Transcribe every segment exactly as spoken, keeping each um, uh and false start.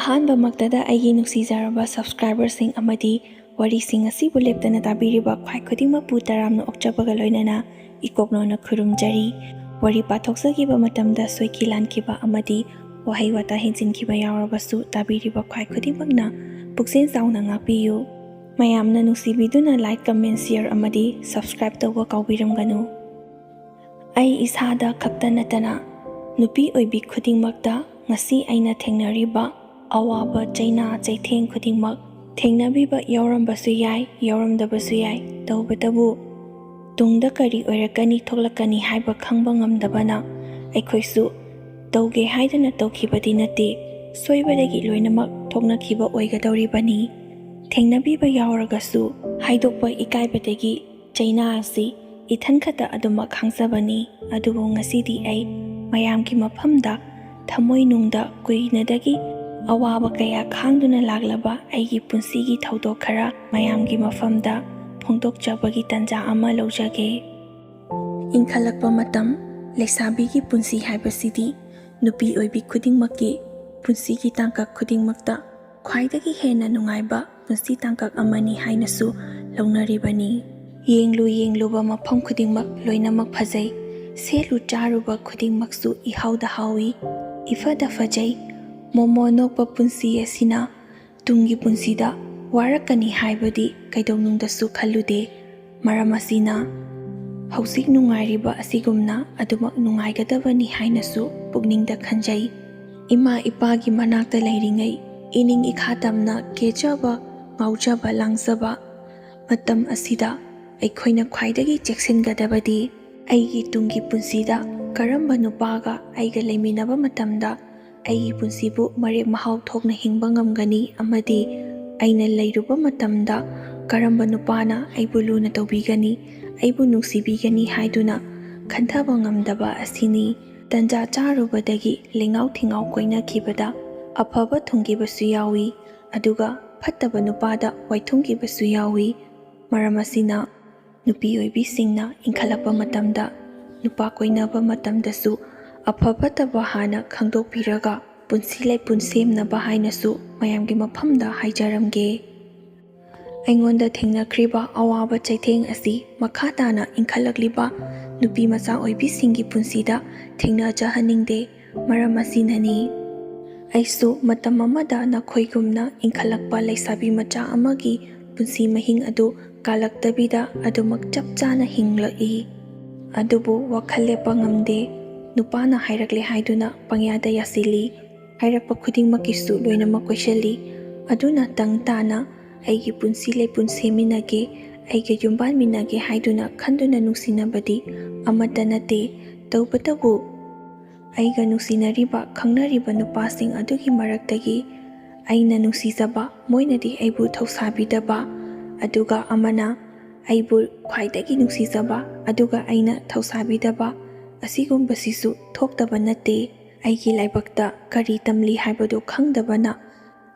ꯑꯍꯥꯟꯕꯃꯛꯇꯗ ꯑꯩꯒꯤ ꯅꯨꯡꯁꯤꯖꯔꯕ subscriberꯁꯤꯡ ꯑꯃꯗꯤ ꯋꯥꯔꯤꯁꯤꯡ ꯑꯁꯤꯕꯨ ꯂꯦꯞꯇꯅ ꯇꯥꯕꯤꯔꯤꯕ ꯈ꯭ꯋꯥꯏ ꯈꯨꯗꯤꯡꯃꯛꯄꯨ ꯇꯔꯥꯝꯅ ꯑꯣꯛꯆꯕꯒ ꯂꯣꯏꯅꯅ ꯏꯀꯣꯛꯅꯧꯅ ꯈꯨꯔꯨꯝꯖꯔꯤ꯫ ꯋꯥꯔꯤ ꯄꯥꯊꯣꯛꯆꯈꯤꯕ ꯃꯇꯝꯗ ꯁꯣꯏꯈꯤ ꯂꯥꯟꯈꯤꯕ ꯑꯃꯗꯤ ꯋꯥꯍꯩ ꯋꯥꯇꯥ ꯍꯦꯟꯖꯤꯟꯈꯤꯕ ꯌꯥꯎꯔꯕꯁꯨ ꯇꯥꯕꯤꯔꯤꯕ ꯈ꯭ꯋꯥꯏ ꯈꯨꯗꯤꯡꯃꯛꯅ ꯄꯨꯛꯆꯦꯜ ꯆꯥꯎꯅ ꯉꯥꯛꯄꯤꯌꯨ꯫ ꯃꯌꯥꯝꯅ ꯅꯨꯡꯁꯤꯕꯤꯗꯨꯅ like, comment, share ꯑꯃꯗꯤ subscribe ꯇꯧꯕ ꯀꯥꯎꯕꯤꯔꯝꯒꯅꯨ꯫ ꯑꯩ ꯏꯁꯥꯗ ꯈꯛꯇ ꯅꯠꯇꯅ ꯅꯨꯄꯤ ꯑꯣꯏꯕꯤ ꯈꯨꯗꯤꯡꯃꯛꯇ ꯉꯁꯤ ꯑꯩꯅ ꯊꯦꯡꯅꯔꯤꯕ ꯑꯋꯥꯕ, ꯆꯩꯅꯥ ꯆꯩꯊꯦꯡ ꯈꯨꯗꯤꯡꯃꯛ ꯊꯦꯡꯅꯕꯤꯕ ꯌꯥꯎꯔꯝꯕꯁꯨ ꯌꯥꯏ, ꯌꯥꯎꯔꯝꯗꯕꯁꯨ ꯌꯥꯏ꯫ ꯇꯧꯕꯇꯕꯨ ꯇꯨꯡꯗ ꯀꯔꯤ ꯑꯣꯏꯔꯛꯀꯅꯤ, ꯊꯣꯛꯂꯛꯀꯅꯤ ꯍꯥꯏꯕ ꯈꯪꯕ ꯉꯝꯗꯕꯅ ꯑꯩꯈꯣꯏꯁꯨ ꯇꯧꯒꯦ ꯍꯥꯏꯗꯅ ꯇꯧꯈꯤꯕꯗꯤ ꯅꯠꯇꯦ, ꯁꯣꯏꯕꯗꯒꯤ ꯂꯣꯏꯅꯃꯛ ꯊꯣꯛꯅꯈꯤꯕ ꯑꯣꯏꯒꯗꯧꯔꯤꯕꯅꯤ꯫ ꯊꯦꯡꯅꯕꯤꯕ ꯌꯥꯎꯔꯒꯁꯨ ꯍꯥꯏꯗꯣꯛꯄ ꯏꯀꯥꯏꯕꯗꯒꯤ ꯆꯩꯅꯥ ꯑꯁꯤ ꯏꯊꯟ ꯈꯛꯇ ꯑꯗꯨꯃꯛ ꯈꯥꯡꯖꯕꯅꯤ꯫ ꯑꯗꯨꯕꯨ ꯉꯁꯤꯗꯤ ꯑꯩ ꯃꯌꯥꯝꯒꯤ ꯃꯐꯝꯗ ꯊꯃꯣꯏꯅꯨꯡꯗ ꯀꯨꯏꯅꯗꯒꯤ ꯑꯋꯥꯕ ꯀꯌꯥ ꯈꯥꯡꯗꯨꯅ ꯂꯥꯛꯂꯕ ꯑꯩꯒꯤ ꯄꯨꯟꯁꯤꯒꯤ ꯊꯧꯗꯣꯛ ꯈꯔ ꯃꯌꯥꯝꯒꯤ ꯃꯐꯝꯗ ꯐꯣꯡꯗꯣꯛꯆꯕꯒꯤ ꯇꯥꯟꯖꯥ ꯑꯃ ꯂꯧꯖꯒꯦ꯫ ꯏꯟꯈꯠꯂꯛꯄ ꯃꯇꯝ, ꯂꯩꯁꯥꯕꯤꯒꯤ ꯄꯨꯟꯁꯤ ꯍꯥꯏꯕꯁꯤꯗꯤ ꯅꯨꯄꯤ ꯑꯣꯏꯕꯤ ꯈꯨꯗꯤꯡꯃꯛꯀꯤ ꯄꯨꯟꯁꯤꯒꯤ ꯇꯥꯡꯀꯛ ꯈꯨꯗꯤꯡꯃꯛꯇ ꯈ꯭ꯋꯥꯏꯗꯒꯤ ꯍꯦꯟꯅ ꯅꯨꯡꯉꯥꯏꯕ ꯄꯨꯟꯁꯤ ꯇꯥꯡꯀꯛ ꯑꯃꯅꯤ ꯍꯥꯏꯅꯁꯨ ꯂꯧꯅꯔꯤꯕꯅꯤ꯫ ꯌꯦꯡꯂꯨ ꯌꯦꯡꯂꯨꯕ ꯃꯐꯝ ꯈꯨꯗꯤꯡꯃꯛ ꯂꯣꯏꯅꯃꯛ ꯐꯖꯩ, ꯁꯦꯠꯂꯨ ꯆꯥꯔꯨꯕ ꯈꯨꯗꯤꯡꯃꯛꯁꯨ ꯏꯍꯥꯎꯗ ꯍꯥꯎꯏ, ꯏꯐꯗ ꯐꯖꯩ꯫ ꯃꯣꯃꯣ ꯅꯣꯛꯄ ꯄꯨꯟꯁꯤ ꯑꯁꯤꯅ ꯇꯨꯡꯒꯤ ꯄꯨꯟꯁꯤꯗ ꯋꯥꯔꯛꯀꯅꯤ ꯍꯥꯏꯕꯗꯤ ꯀꯩꯗꯧꯅꯨꯡꯗꯁꯨ ꯈꯜꯂꯨꯗꯦ꯫ ꯃꯔꯝ ꯑꯁꯤꯅ ꯍꯧꯖꯤꯛ ꯅꯨꯡꯉꯥꯏꯔꯤꯕ ꯑꯁꯤꯒꯨꯝꯅ ꯑꯗꯨꯃꯛ ꯅꯨꯡꯉꯥꯏꯒꯗꯕꯅꯤ ꯍꯥꯏꯅꯁꯨ ꯄꯨꯛꯅꯤꯡꯗ ꯈꯟꯖꯩ꯫ ꯏꯃꯥ ꯏꯄꯥꯒꯤ ꯃꯅꯥꯛꯇ ꯂꯩꯔꯤꯉꯩ ꯏꯅꯤꯡ ꯏꯈꯥ ꯇꯝꯅ ꯀꯦꯖꯕ, ꯉꯥꯎꯖꯕ, ꯂꯥꯡꯖꯕ ꯃꯇꯝ ꯑꯁꯤꯗ ꯑꯩꯈꯣꯏꯅ ꯈ꯭ꯋꯥꯏꯗꯒꯤ ꯆꯦꯛꯁꯤꯟꯒꯗꯕꯗꯤ ꯑꯩꯒꯤ ꯇꯨꯡꯒꯤ ꯄꯨꯟꯁꯤꯗ ꯀꯔꯝꯕ ꯅꯨꯄꯥꯒ ꯑꯩꯒ ꯂꯩꯃꯤꯟꯅꯕ ꯃꯇꯝꯗ ꯑꯩꯒꯤ ꯄꯨꯟꯁꯤꯕꯨ ꯃꯔꯦꯛ ꯃꯍꯥꯎ ꯊꯣꯛꯅ ꯍꯤꯡꯕ ꯉꯝꯒꯅꯤ ꯑꯃꯗꯤ ꯑꯩꯅ ꯂꯩꯔꯨꯕ ꯃꯇꯝꯗ ꯀꯔꯝꯕ ꯅꯨꯄꯥꯅ ꯑꯩꯕꯨ ꯂꯨꯅ ꯇꯧꯕꯤꯒꯅꯤ, ꯑꯩꯕꯨ ꯅꯨꯡꯁꯤꯕꯤꯒꯅꯤ ꯍꯥꯏꯗꯨꯅ ꯈꯟꯊꯕ ꯉꯝꯗꯕ ꯑꯁꯤꯅꯤ꯫ ꯇꯟꯖꯥ ꯆꯥꯔꯨꯕꯗꯒꯤ ꯂꯤꯉꯥꯎ ꯊꯤꯉꯥꯎ ꯀꯣꯏꯅꯈꯤꯕꯗ ꯑꯐꯕ ꯊꯨꯡꯈꯤꯕꯁꯨ ꯌꯥꯎꯏ, ꯑꯗꯨꯒ ꯐꯠꯇꯕ ꯅꯨꯄꯥꯗ ꯋꯥꯏꯊꯨꯡꯈꯤꯕꯁꯨ ꯌꯥꯎꯏ꯫ ꯃꯔꯝ ꯑꯁꯤꯅ ꯅꯨꯄꯤ ꯑꯣꯏꯕꯤꯁꯤꯡꯅ ꯏꯟꯈꯠꯂꯛꯄ ꯃꯇꯝꯗ ꯅꯨꯄꯥ ꯀꯣꯏꯅꯕ ꯃꯇꯝꯗꯁꯨ ꯑꯐ ꯐꯠꯇꯕ ꯍꯥꯟꯅ ꯈꯪꯗꯣꯛꯄꯤꯔꯒ ꯄꯨꯟꯁꯤ ꯂꯩꯄꯨꯟ ꯁꯦꯝꯅꯕ ꯍꯥꯏꯅꯁꯨ ꯃꯌꯥꯝꯒꯤ ꯃꯐꯝꯗ ꯍꯥꯏꯖꯔꯝꯒꯦ꯫ ꯑꯩꯉꯣꯟꯗ ꯊꯦꯡꯅꯈ꯭ꯔꯤꯕ ꯑꯋꯥꯕ ꯆꯩꯊꯦꯡ ꯑꯁꯤ ꯃꯈꯥ ꯇꯥꯅ ꯏꯟꯈꯠꯂꯛꯂꯤꯕ ꯅꯨꯄꯤ ꯃꯆꯥ ꯑꯣꯏꯕꯤꯁꯤꯡꯒꯤ ꯄꯨꯟꯁꯤꯗ ꯊꯦꯡꯅꯖꯍꯟꯅꯤꯡꯗꯦ꯫ ꯃꯔꯝ ꯑꯁꯤꯅꯅꯤ꯫ ꯑꯩꯁꯨ ꯃꯇꯝ ꯑꯃꯗ ꯅꯈꯣꯏꯒꯨꯝꯅ ꯏꯟꯈꯠꯂꯛꯄ ꯂꯩꯁꯥꯕꯤ ꯃꯆꯥ ꯑꯃꯒꯤ ꯄꯨꯟꯁꯤ ꯃꯍꯤꯡ ꯑꯗꯨ ꯀꯥꯜꯂꯛꯇꯕꯤꯗ ꯑꯗꯨꯃꯛ ꯆꯞ ꯆꯥꯅ ꯍꯤꯡꯂꯛꯏ꯫ ꯑꯗꯨꯕꯨ ꯋꯥꯈꯜ ꯂꯦꯞꯄ ꯉꯝꯗꯦ꯫ ꯅꯨꯄꯥꯅ ꯍꯥꯏꯔꯛꯂꯦ ꯍꯥꯏꯗꯨꯅ ꯄꯪꯌꯥꯗ ꯌꯥꯁꯤꯜꯂꯤ꯫ ꯍꯥꯏꯔꯛꯄ ꯈꯨꯗꯤꯡꯃꯛꯀꯤꯁꯨ ꯂꯣꯏꯅꯃꯛ ꯀꯣꯏꯁꯤꯜꯂꯤ꯫ ꯑꯗꯨꯅ ꯇꯪ ꯇꯥꯅ ꯑꯩꯒꯤ ꯄꯨꯟꯁꯤ ꯂꯩꯄꯨꯟ ꯁꯦꯝꯃꯤꯟꯅꯒꯦ, ꯑꯩꯒ ꯌꯨꯝꯕꯥꯟꯃꯤꯟꯅꯒꯦ ꯍꯥꯏꯗꯨꯅ ꯈꯟꯗꯨꯅ ꯅꯨꯡꯁꯤꯅꯕꯗꯤ ꯑꯃꯠꯇ ꯅꯠꯇꯦ꯫ ꯇꯧꯕꯇꯕꯨ ꯑꯩꯒ ꯅꯨꯡꯁꯤꯅꯔꯤꯕ, ꯈꯪꯅꯔꯤꯕ ꯅꯨꯄꯥꯁꯤꯡ ꯑꯗꯨꯒꯤ ꯃꯔꯛꯇꯒꯤ ꯑꯩꯅ ꯅꯨꯡꯁꯤꯖꯕ, ꯃꯣꯏꯅꯗꯤ ꯑꯩꯕꯨ ꯊꯧꯁꯥꯕꯤꯗꯕ, ꯑꯗꯨꯒ ꯑꯃꯅ ꯑꯩꯕꯨ ꯈ꯭ꯋꯥꯏꯗꯒꯤ ꯅꯨꯡꯁꯤꯖꯕ, ꯑꯗꯨꯒ ꯑꯩꯅ ꯊꯧꯁꯥꯕꯤꯗꯕ, ꯑꯁꯤꯒꯨꯝꯕꯁꯤꯁꯨ ꯊꯣꯛꯇꯕ ꯅꯠꯇꯦ꯫ ꯑꯩꯒꯤ ꯂꯥꯏꯕꯛꯇ ꯀꯔꯤ ꯇꯝꯂꯤ ꯍꯥꯏꯕꯗꯨ ꯈꯪꯗꯕꯅ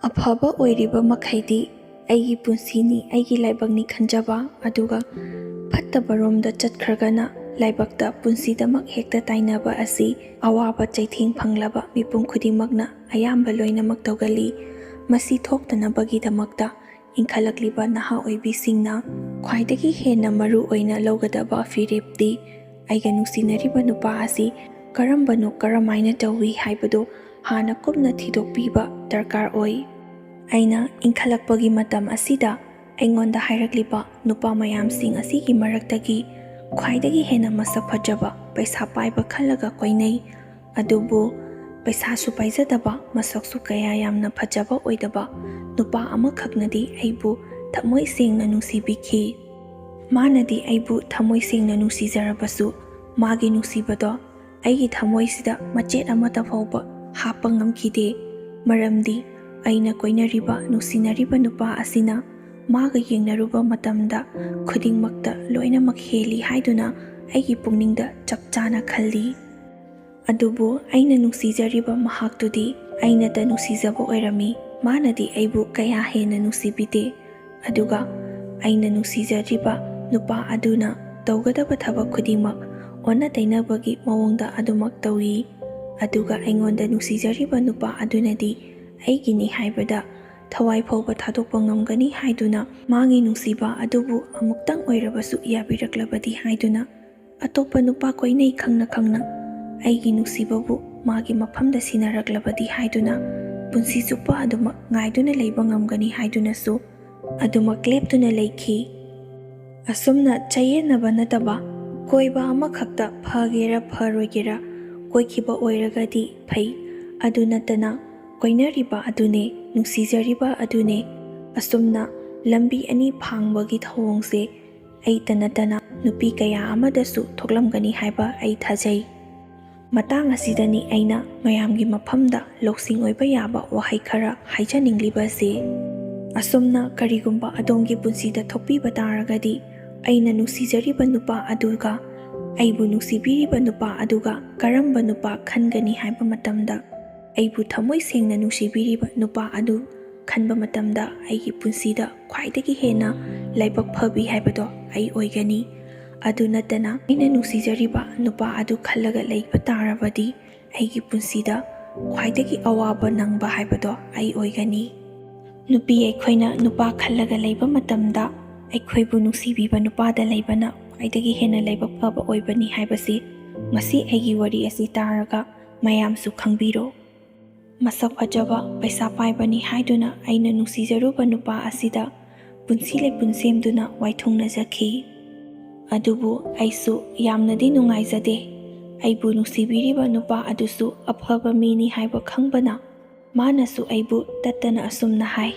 ꯑꯐꯕ ꯑꯣꯏꯔꯤꯕ ꯃꯈꯩꯗꯤ ꯑꯩꯒꯤ ꯄꯨꯟꯁꯤꯅꯤ, ꯑꯩꯒꯤ ꯂꯥꯏꯕꯛꯅꯤ ꯈꯟꯖꯕ, ꯑꯗꯨꯒ ꯐꯠꯇꯕꯔꯣꯝꯗ ꯆꯠꯈ꯭ꯔꯒꯅ ꯂꯥꯏꯕꯛꯇ ꯄꯨꯟꯁꯤꯗꯃꯛ ꯍꯦꯛꯇ ꯇꯥꯏꯅꯕ ꯑꯁꯤ ꯑꯋꯥꯕ ꯆꯩꯊꯦꯡ ꯐꯪꯂꯕ ꯃꯤꯄꯨꯝ ꯈꯨꯗꯤꯡꯃꯛꯅ ꯑꯌꯥꯝꯕ ꯂꯣꯏꯅꯃꯛ ꯇꯧꯒꯜꯂꯤ꯫ ꯃꯁꯤ ꯊꯣꯛꯇꯅꯕꯒꯤꯗꯃꯛꯇ ꯏꯟꯈꯠꯂꯛꯂꯤꯕ ꯅꯍꯥ ꯑꯣꯏꯕꯤꯁꯤꯡꯅ ꯈ꯭ꯋꯥꯏꯗꯒꯤ ꯍꯦꯟꯅ ꯃꯔꯨ ꯑꯣꯏꯅ ꯂꯧꯒꯗꯕ ꯐꯤꯔꯦꯞꯇꯤ ꯑꯩꯒ ꯅꯨꯡꯁꯤꯅꯔꯤꯕ ꯅꯨꯄꯥ ꯑꯁꯤ ꯀꯔꯝꯕꯅꯣ, ꯀꯔꯝꯍꯥꯏꯅ ꯇꯧꯏ ꯍꯥꯏꯕꯗꯨ ꯍꯥꯟꯅ ꯀꯨꯞꯅ ꯊꯤꯗꯣꯛꯄꯤꯕ ꯗꯔꯀꯥꯔ ꯑꯣꯏ꯫ ꯑꯩꯅ ꯏꯟꯈꯠꯂꯛꯄꯒꯤ ꯃꯇꯝ ꯑꯁꯤꯗ ꯑꯩꯉꯣꯟꯗ ꯍꯥꯏꯔꯛꯂꯤꯕ ꯅꯨꯄꯥ ꯃꯌꯥꯝꯁꯤꯡ ꯑꯁꯤꯒꯤ ꯃꯔꯛꯇꯒꯤ ꯈ꯭ꯋꯥꯏꯗꯒꯤ ꯍꯦꯟꯅ ꯃꯁꯛ ꯐꯖꯕ, ꯄꯩꯁꯥ ꯄꯥꯏꯕ ꯈꯜꯂꯒ ꯀꯣꯏꯅꯩ꯫ ꯑꯗꯨꯕꯨ ꯄꯩꯁꯥꯁꯨ ꯄꯥꯏꯖꯗꯕ, ꯃꯁꯛꯁꯨ ꯀꯌꯥ ꯌꯥꯝꯅ ꯐꯖꯕ ꯑꯣꯏꯗꯕ ꯅꯨꯄꯥ ꯑꯃꯈꯛꯅꯗꯤ ꯑꯩꯕꯨ ꯊꯃꯣꯏ ꯁꯦꯡꯅ ꯅꯨꯡꯁꯤꯕꯤꯈꯤ꯫ ꯃꯥꯅꯗꯤ ꯑꯩꯕꯨ ꯊꯃꯣꯏ ꯁꯦꯡꯅ ꯅꯨꯡꯁꯤꯖꯔꯕꯁꯨ, ꯃꯥꯒꯤ ꯅꯨꯡꯁꯤꯕꯗꯣ ꯑꯩꯒꯤ ꯊꯃꯣꯏꯁꯤꯗ ꯃꯆꯦꯠ ꯑꯃꯠꯇ ꯐꯥꯎꯕ ꯍꯥꯞꯄ ꯉꯝꯈꯤꯗꯦ꯫ ꯃꯔꯝꯗꯤ ꯑꯩꯅ ꯀꯣꯏꯅꯔꯤꯕ, ꯅꯨꯡꯁꯤꯅꯔꯤꯕ ꯅꯨꯄꯥ ꯑꯁꯤꯅ ꯃꯥꯒ ꯌꯦꯡꯅꯔꯨꯕ ꯃꯇꯝꯗ ꯈꯨꯗꯤꯡꯃꯛꯇ ꯂꯣꯏꯅꯃꯛ ꯍꯦꯜꯂꯤ ꯍꯥꯏꯗꯨꯅ ꯑꯩꯒꯤ ꯄꯨꯛꯅꯤꯡꯗ ꯆꯞ ꯆꯥꯅ ꯈꯜꯂꯤ꯫ ꯑꯗꯨꯕꯨ ꯑꯩꯅ ꯅꯨꯡꯁꯤꯖꯔꯤꯕ ꯃꯍꯥꯛꯇꯨꯗꯤ ꯑꯩꯅꯇ ꯅꯨꯡꯁꯤꯖꯕ ꯑꯣꯏꯔꯝꯃꯤ꯫ ꯃꯥꯅꯗꯤ ꯑꯩꯕꯨ ꯀꯌꯥ ꯍꯦꯟꯅ ꯅꯨꯡꯁꯤꯕꯤꯗꯦ꯫ ꯑꯗꯨꯒ ꯑꯩꯅ ꯅꯨꯡꯁꯤꯖꯔꯤꯕ ꯅꯨꯄꯥ ꯑꯗꯨꯅ ꯇꯧꯒꯗꯕ ꯊꯕꯛ ꯈꯨꯗꯤꯡꯃꯛ ꯑꯣꯟꯅ ꯇꯩꯅꯕꯒꯤ ꯃꯑꯣꯡꯗ ꯑꯗꯨꯃꯛ ꯇꯧꯏ꯫ ꯑꯗꯨꯒ ꯑꯩꯉꯣꯟꯗ ꯅꯨꯡꯁꯤꯖꯔꯤꯕ ꯅꯨꯄꯥ ꯑꯗꯨꯅꯗꯤ ꯑꯩꯒꯤꯅꯤ ꯍꯥꯏꯕꯗ ꯊꯋꯥꯏ ꯐꯥꯎꯕ ꯊꯥꯗꯣꯛꯄ ꯉꯝꯒꯅꯤ ꯍꯥꯏꯗꯨꯅ ꯃꯥꯒꯤ ꯅꯨꯡꯁꯤꯕ ꯑꯗꯨꯕꯨ ꯑꯃꯨꯛꯇꯪ ꯑꯣꯏꯔꯕꯁꯨ ꯌꯥꯕꯤꯔꯛꯂꯕꯗꯤ ꯍꯥꯏꯗꯨꯅ, ꯑꯇꯣꯞꯄ ꯅꯨꯄꯥ ꯀꯣꯏꯅꯩ ꯈꯪꯅ ꯈꯪꯅ ꯑꯩꯒꯤ ꯅꯨꯡꯁꯤꯕꯕꯨ ꯃꯥꯒꯤ ꯃꯐꯝꯗ ꯁꯤꯟꯅꯔꯛꯂꯕꯗꯤ ꯍꯥꯏꯗꯨꯅ ꯄꯨꯟꯁꯤ ꯆꯨꯞꯄ ꯑꯗꯨꯃꯛ ꯉꯥꯏꯗꯨꯅ ꯂꯩꯕ ꯉꯝꯒꯅꯤ ꯍꯥꯏꯗꯨꯅꯁꯨ ꯑꯗꯨꯃꯛ ꯂꯦꯞꯇꯨꯅ ꯂꯩꯈꯤ꯫ ꯑꯁꯨꯝꯅ ꯆꯌꯦꯠꯅꯕ ꯅꯠꯇꯕ ꯀꯣꯏꯕ ꯑꯃꯈꯛꯇ ꯐꯒꯦꯔꯥ ꯐꯔꯣꯏꯒꯦꯔꯥ ꯀꯣꯏꯈꯤꯕ ꯑꯣꯏꯔꯒꯗꯤ ꯐꯩ, ꯑꯗꯨ ꯅꯠꯇꯅ ꯀꯣꯏꯅꯔꯤꯕ ꯑꯗꯨꯅꯦ, ꯅꯨꯡꯁꯤꯖꯔꯤꯕ ꯑꯗꯨꯅꯦ, ꯑꯁꯨꯝꯅ ꯂꯝꯕꯤ ꯑꯅꯤ ꯐꯥꯡꯕꯒꯤ ꯊꯧꯑꯣꯡꯁꯦ ꯑꯩꯇ ꯅꯠꯇꯅ ꯅꯨꯄꯤ ꯀꯌꯥ ꯑꯃꯗꯁꯨ ꯊꯣꯛꯂꯝꯒꯅꯤ ꯍꯥꯏꯕ ꯑꯩ ꯊꯥꯖꯩ꯫ ꯃꯇꯥꯡ ꯑꯁꯤꯗꯅꯤ ꯑꯩꯅ ꯃꯌꯥꯝꯒꯤ ꯃꯐꯝꯗ ꯂꯧꯁꯤꯡ ꯑꯣꯏꯕ ꯌꯥꯕ ꯋꯥꯍꯩ ꯈꯔ ꯍꯥꯏꯖꯅꯤꯡꯂꯤꯕꯁꯤ꯫ ꯑꯁꯨꯝꯅ ꯀꯔꯤꯒꯨꯝꯕ ꯑꯗꯣꯝꯒꯤ ꯄꯨꯟꯁꯤꯗ ꯊꯣꯛꯄꯤꯕ ꯇꯥꯔꯒꯗꯤ, ꯑꯩꯅ ꯅꯨꯡꯁꯤꯖꯔꯤꯕ ꯅꯨꯄꯥ ꯑꯗꯨꯒ ꯑꯩꯕꯨ ꯅꯨꯡꯁꯤꯕꯤꯔꯤꯕ ꯅꯨꯄꯥ ꯑꯗꯨꯒ ꯀꯔꯝꯕ ꯅꯨꯄꯥ ꯈꯟꯒꯅꯤ ꯍꯥꯏꯕ ꯃꯇꯝꯗ, ꯑꯩꯕꯨ ꯊꯃꯣꯏ ꯁꯦꯡꯅ ꯅꯨꯡꯁꯤꯕꯤꯔꯤꯕ ꯅꯨꯄꯥ ꯑꯗꯨ ꯈꯟꯕ ꯃꯇꯝꯗ ꯑꯩꯒꯤ ꯄꯨꯟꯁꯤꯗ ꯈ꯭ꯋꯥꯏꯗꯒꯤ ꯍꯦꯟꯅ ꯂꯥꯏꯕꯛ ꯐꯕꯤ ꯍꯥꯏꯕꯗꯣ ꯑꯩ ꯑꯣꯏꯒꯅꯤ꯫ ꯑꯗꯨ ꯅꯠꯇꯅ ꯑꯩꯅ ꯅꯨꯡꯁꯤꯖꯔꯤꯕ ꯅꯨꯄꯥ ꯑꯗꯨ ꯈꯜꯂꯒ ꯂꯩꯕ ꯇꯥꯔꯕꯗꯤ ꯑꯩꯒꯤ ꯄꯨꯟꯁꯤꯗ ꯈ꯭ꯋꯥꯏꯗꯒꯤ ꯑꯋꯥꯕ ꯅꯪꯕ ꯍꯥꯏꯕꯗꯣ ꯑꯩ ꯑꯣꯏꯒꯅꯤ꯫ ꯅꯨꯄꯤ ꯑꯩꯈꯣꯏꯅ ꯅꯨꯄꯥ ꯈꯜꯂꯒ ꯂꯩꯕ ꯃꯇꯝꯗ ꯑꯩꯈꯣꯏꯕꯨ ꯅꯨꯡꯁꯤꯕꯤꯕ ꯅꯨꯄꯥꯗ ꯂꯩꯕꯅ ꯈ꯭ꯋꯥꯏꯗꯒꯤ ꯍꯦꯟꯅ ꯂꯥꯏꯕꯛ ꯐꯕ ꯑꯣꯏꯕꯅꯤ ꯍꯥꯏꯕꯁꯤ ꯉꯁꯤ ꯑꯩꯒꯤ ꯋꯥꯔꯤ ꯑꯁꯤ ꯇꯥꯔꯒ ꯃꯌꯥꯝꯁꯨ ꯈꯪꯕꯤꯔꯣ꯫ ꯃꯁꯛ ꯐꯖꯕ, ꯄꯩꯁꯥ ꯄꯥꯏꯕꯅꯤ ꯍꯥꯏꯗꯨꯅ ꯑꯩꯅ ꯅꯨꯡꯁꯤꯖꯔꯨꯕ ꯅꯨꯄꯥ ꯑꯁꯤꯗ ꯄꯨꯟꯁꯤ ꯂꯩꯄꯨꯟ ꯁꯦꯝꯗꯨꯅ ꯋꯥꯏꯊꯨꯡꯅꯖꯈꯤ꯫ ꯑꯗꯨꯕꯨ ꯑꯩꯁꯨ ꯌꯥꯝꯅꯗꯤ ꯅꯨꯡꯉꯥꯏꯖꯗꯦ꯫ ꯑꯩꯕꯨ ꯅꯨꯡꯁꯤꯕꯤꯔꯤꯕ ꯅꯨꯄꯥ ꯑꯗꯨꯁꯨ ꯑꯐꯕ ꯃꯤꯅꯤ ꯍꯥꯏꯕ ꯈꯪꯕꯅ ꯃꯥꯅꯁꯨ ꯑꯩꯕꯨ ꯇꯠꯇꯅ ꯑꯁꯨꯝꯅ ꯍꯥꯏ,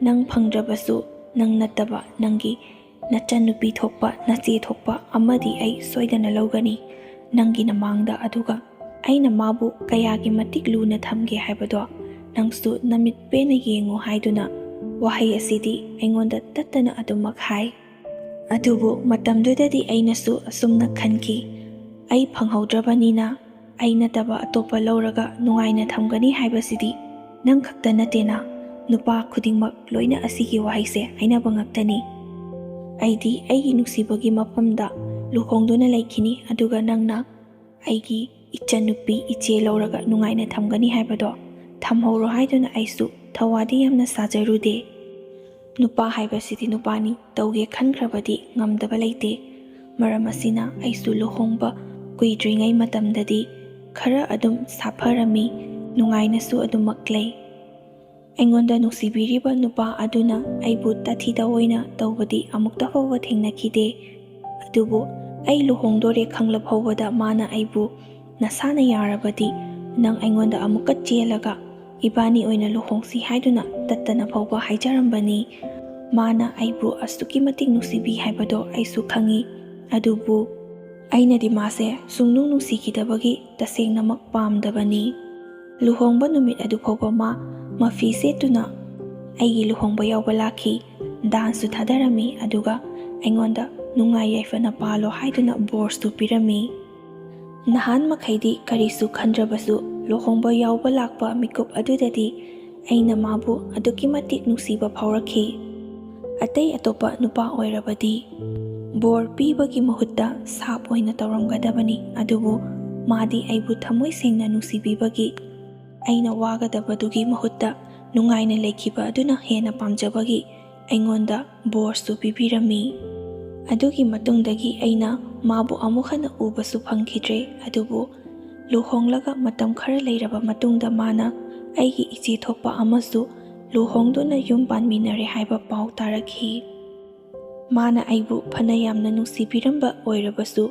"ꯅꯪ ꯐꯪꯗ꯭ꯔꯕꯁꯨ ꯅꯪ ꯅꯠꯇꯕ ꯅꯪꯒꯤ ꯅꯆꯟꯅꯨꯄꯤ ꯊꯣꯛꯄ, ꯅꯆꯦ ꯊꯣꯛꯄ ꯑꯃꯗꯤ ꯑꯩ ꯁꯣꯏꯗꯅ ꯂꯧꯒꯅꯤ ꯅꯪꯒꯤ ꯅꯃꯥꯡꯗ꯫ ꯑꯗꯨꯒ ꯑꯩꯅ ꯃꯥꯕꯨ ꯀꯌꯥꯒꯤ ꯃꯇꯤꯛ ꯂꯨꯅ ꯊꯝꯒꯦ ꯍꯥꯏꯕꯗꯣ ꯅꯪꯁꯨ ꯅꯃꯤꯠ ꯄꯦꯟꯅ ꯌꯦꯡꯉꯨ" ꯍꯥꯏꯗꯨꯅ ꯋꯥꯍꯩ ꯑꯁꯤꯗꯤ ꯑꯩꯉꯣꯟꯗ ꯇꯠꯇꯅ ꯑꯗꯨꯃꯛ ꯍꯥꯏ꯫ ꯑꯗꯨꯕꯨ ꯃꯇꯝꯗꯨꯗꯗꯤ ꯑꯩꯅꯁꯨ ꯑꯁꯨꯝꯅ ꯈꯟꯈꯤ, "ꯑꯩ ꯐꯪꯍꯧꯗ꯭ꯔꯕꯅꯤꯅ ꯑꯩ ꯅꯠꯇꯕ ꯑꯇꯣꯞꯄ ꯂꯧꯔꯒ ꯅꯨꯡꯉꯥꯏꯅ ꯊꯝꯒꯅꯤ ꯍꯥꯏꯕꯁꯤꯗꯤ ꯅꯪ ꯈꯛꯇ ꯅꯠꯇꯦꯅ, ꯅꯨꯄꯥ ꯈꯨꯗꯤꯡꯃꯛ ꯂꯣꯏꯅ ꯑꯁꯤꯒꯤ ꯋꯥꯍꯩꯁꯦ ꯍꯥꯏꯅꯕ ꯉꯥꯛꯇꯅꯤ꯫ ꯑꯩꯗꯤ ꯑꯩꯒꯤ ꯅꯨꯡꯁꯤꯕꯒꯤ ꯃꯐꯝꯗ ꯂꯨꯍꯣꯡꯗꯨꯅ ꯂꯩꯈꯤꯅꯤ, ꯑꯗꯨꯒ ꯅꯪꯅ ꯑꯩꯒꯤ ꯏꯆꯟꯅꯨꯄꯤ ꯏꯆꯦ ꯂꯧꯔꯒ ꯅꯨꯡꯉꯥꯏꯅ ꯊꯝꯒꯅꯤ ꯍꯥꯏꯕꯗꯣ ꯊꯝꯍꯧꯔꯣ ꯍꯥꯏꯗꯨꯅ ꯑꯩꯁꯨ ꯊꯧꯋꯥꯗꯤ ꯌꯥꯝꯅ ꯁꯥꯖꯔꯨꯗꯦ꯫ ꯅꯨꯄꯥ ꯍꯥꯏꯕꯁꯤꯗꯤ ꯅꯨꯄꯥꯅꯤ, ꯇꯧꯒꯦ ꯈꯟꯈ꯭ꯔꯕꯗꯤ ꯉꯝꯗꯕ ꯂꯩꯇꯦ꯫ ꯃꯔꯝ ꯑꯁꯤꯅ ꯑꯩꯁꯨ ꯂꯨꯍꯣꯡꯕ ꯀꯨꯏꯗ꯭ꯔꯤꯉꯩ ꯃꯇꯝꯗꯗꯤ ꯈꯔ ꯑꯗꯨꯝ ꯁꯥꯐꯔꯝꯃꯤ, ꯅꯨꯡꯉꯥꯏꯅꯁꯨ ꯑꯗꯨꯃꯛ ꯂꯩ꯫ ꯑꯩꯉꯣꯟꯗ ꯅꯨꯡꯁꯤꯕꯤꯔꯤꯕ ꯅꯨꯄꯥ ꯑꯗꯨꯅ ꯑꯩꯕꯨ ꯇꯥꯊꯤ ꯇꯥꯑꯣꯏꯅ ꯇꯧꯕꯗꯤ ꯑꯃꯨꯛꯇ ꯐꯥꯎꯕ ꯊꯦꯡꯅꯈꯤꯗꯦ꯫ ꯑꯗꯨꯕꯨ ꯑꯩ ꯂꯨꯍꯣꯡꯗꯣꯔꯦ ꯈꯪꯂ ꯐꯥꯎꯕꯗ ꯃꯥꯅ ꯑꯩꯕꯨ "ꯅꯁꯥꯅ ꯌꯥꯔꯕꯗꯤ ꯅꯪ ꯑꯩꯉꯣꯟꯗ ꯑꯃꯨꯛꯀ ꯆꯦꯜꯂꯒ ꯏꯕꯥꯅꯤ ꯑꯣꯏꯅ ꯂꯨꯍꯣꯡꯁꯤ" ꯍꯥꯏꯗꯨꯅ ꯇꯠꯇꯅ ꯐꯥꯎꯕ ꯍꯥꯏꯖꯔꯝꯕꯅꯤ꯫ ꯃꯥꯅ ꯑꯩꯕꯨ ꯑꯁꯨꯛꯀꯤ ꯃꯇꯤꯛ ꯅꯨꯡꯁꯤꯕꯤ ꯍꯥꯏꯕꯗꯣ ꯑꯩꯁꯨ ꯈꯪꯏ꯫ ꯑꯗꯨꯕꯨ ꯑꯩꯅꯗꯤ ꯃꯥꯁꯦ ꯁꯨꯡꯅꯨꯡ ꯅꯨꯡꯁꯤꯈꯤꯗꯕꯒꯤ ꯇꯁꯦꯡꯅꯃꯛ ꯄꯥꯝꯗꯕꯅꯤ꯫ ꯂꯨꯍꯣꯡꯕ ꯅꯨꯃꯤꯠ ꯑꯗꯨ ꯐꯥꯎꯕ ꯃꯥ ꯃꯐꯤ ꯁꯦꯠꯇꯨꯅ ꯑꯩꯒꯤ ꯂꯨꯍꯣꯡꯕ ꯌꯥꯎꯕ ꯂꯥꯛꯈꯤ꯫ ꯗꯥꯟꯁꯁꯨ ꯊꯥꯗꯔꯝꯃꯤ, ꯑꯗꯨꯒ ꯑꯩꯉꯣꯟꯗ "ꯅꯨꯡꯉꯥꯏ ꯌꯥꯏꯐꯅ ꯄꯥꯜꯂꯣ" ꯍꯥꯏꯗꯨꯅ ꯕꯣꯔꯁꯨ ꯄꯤꯔꯝꯃꯤ꯫ ꯅꯍꯥꯟ ꯃꯈꯩꯗꯤ ꯀꯔꯤꯁꯨ ꯈꯟꯗ꯭ꯔꯕꯁꯨ, ꯂꯨꯍꯣꯡꯕ ꯌꯥꯎꯕ ꯂꯥꯛꯄ ꯃꯤꯀꯨꯞ ꯑꯗꯨꯗꯗꯤ ꯑꯩꯅ ꯃꯥꯕꯨ ꯑꯗꯨꯛꯀꯤ ꯃꯇꯤꯛ ꯅꯨꯡꯁꯤꯕ ꯐꯥꯎꯔꯛꯈꯤ꯫ ꯑꯇꯩ ꯑꯇꯣꯞꯄ ꯅꯨꯄꯥ ꯑꯣꯏꯔꯕꯗꯤ ꯕꯣꯔ ꯄꯤꯕꯒꯤ ꯃꯍꯨꯠꯇ ꯁꯥꯞ ꯑꯣꯏꯅ ꯇꯧꯔꯝꯒꯗꯕꯅꯤ, ꯑꯗꯨꯕꯨ ꯃꯥꯗꯤ ꯑꯩꯕꯨ ꯊꯃꯣꯏ ꯁꯦꯡꯅ ꯅꯨꯡꯁꯤꯕꯤꯕꯒꯤ ꯑꯩꯅ ꯋꯥꯒꯗꯕꯗꯨꯒꯤ ꯃꯍꯨꯠꯇ ꯅꯨꯡꯉꯥꯏꯅ ꯂꯩꯈꯤꯕ ꯑꯗꯨꯅ ꯍꯦꯟꯅ ꯄꯥꯝꯖꯕꯒꯤ ꯑꯩꯉꯣꯟꯗ ꯕꯣꯔꯁꯨ ꯄꯤꯕꯤꯔꯝꯃꯤ꯫ ꯑꯗꯨꯒꯤ ꯃꯇꯨꯡꯗꯒꯤ ꯑꯩꯅ ꯃꯥꯕꯨ ꯑꯃꯨꯛ ꯍꯟꯅ ꯎꯕꯁꯨ ꯐꯪꯈꯤꯗ꯭ꯔꯦ꯫ ꯑꯗꯨꯕꯨ ꯂꯨꯍꯣꯡꯂꯒ ꯃꯇꯝ ꯈꯔ ꯂꯩꯔꯕ ꯃꯇꯨꯡꯗ ꯃꯥꯅ ꯑꯩꯒꯤ ꯏꯆꯦ ꯊꯣꯛꯄ ꯑꯃꯁꯨ ꯂꯨꯍꯣꯡꯗꯨꯅ ꯌꯨꯝ ꯄꯥꯟꯃꯤꯟꯅꯔꯦ ꯍꯥꯏꯕ ꯄꯥꯎ ꯇꯥꯔꯛꯈꯤ꯫ ꯃꯥꯅ ꯑꯩꯕꯨ ꯐꯅ ꯌꯥꯝꯅ ꯅꯨꯡꯁꯤꯕꯤꯔꯝꯕ ꯑꯣꯏꯔꯕꯁꯨ,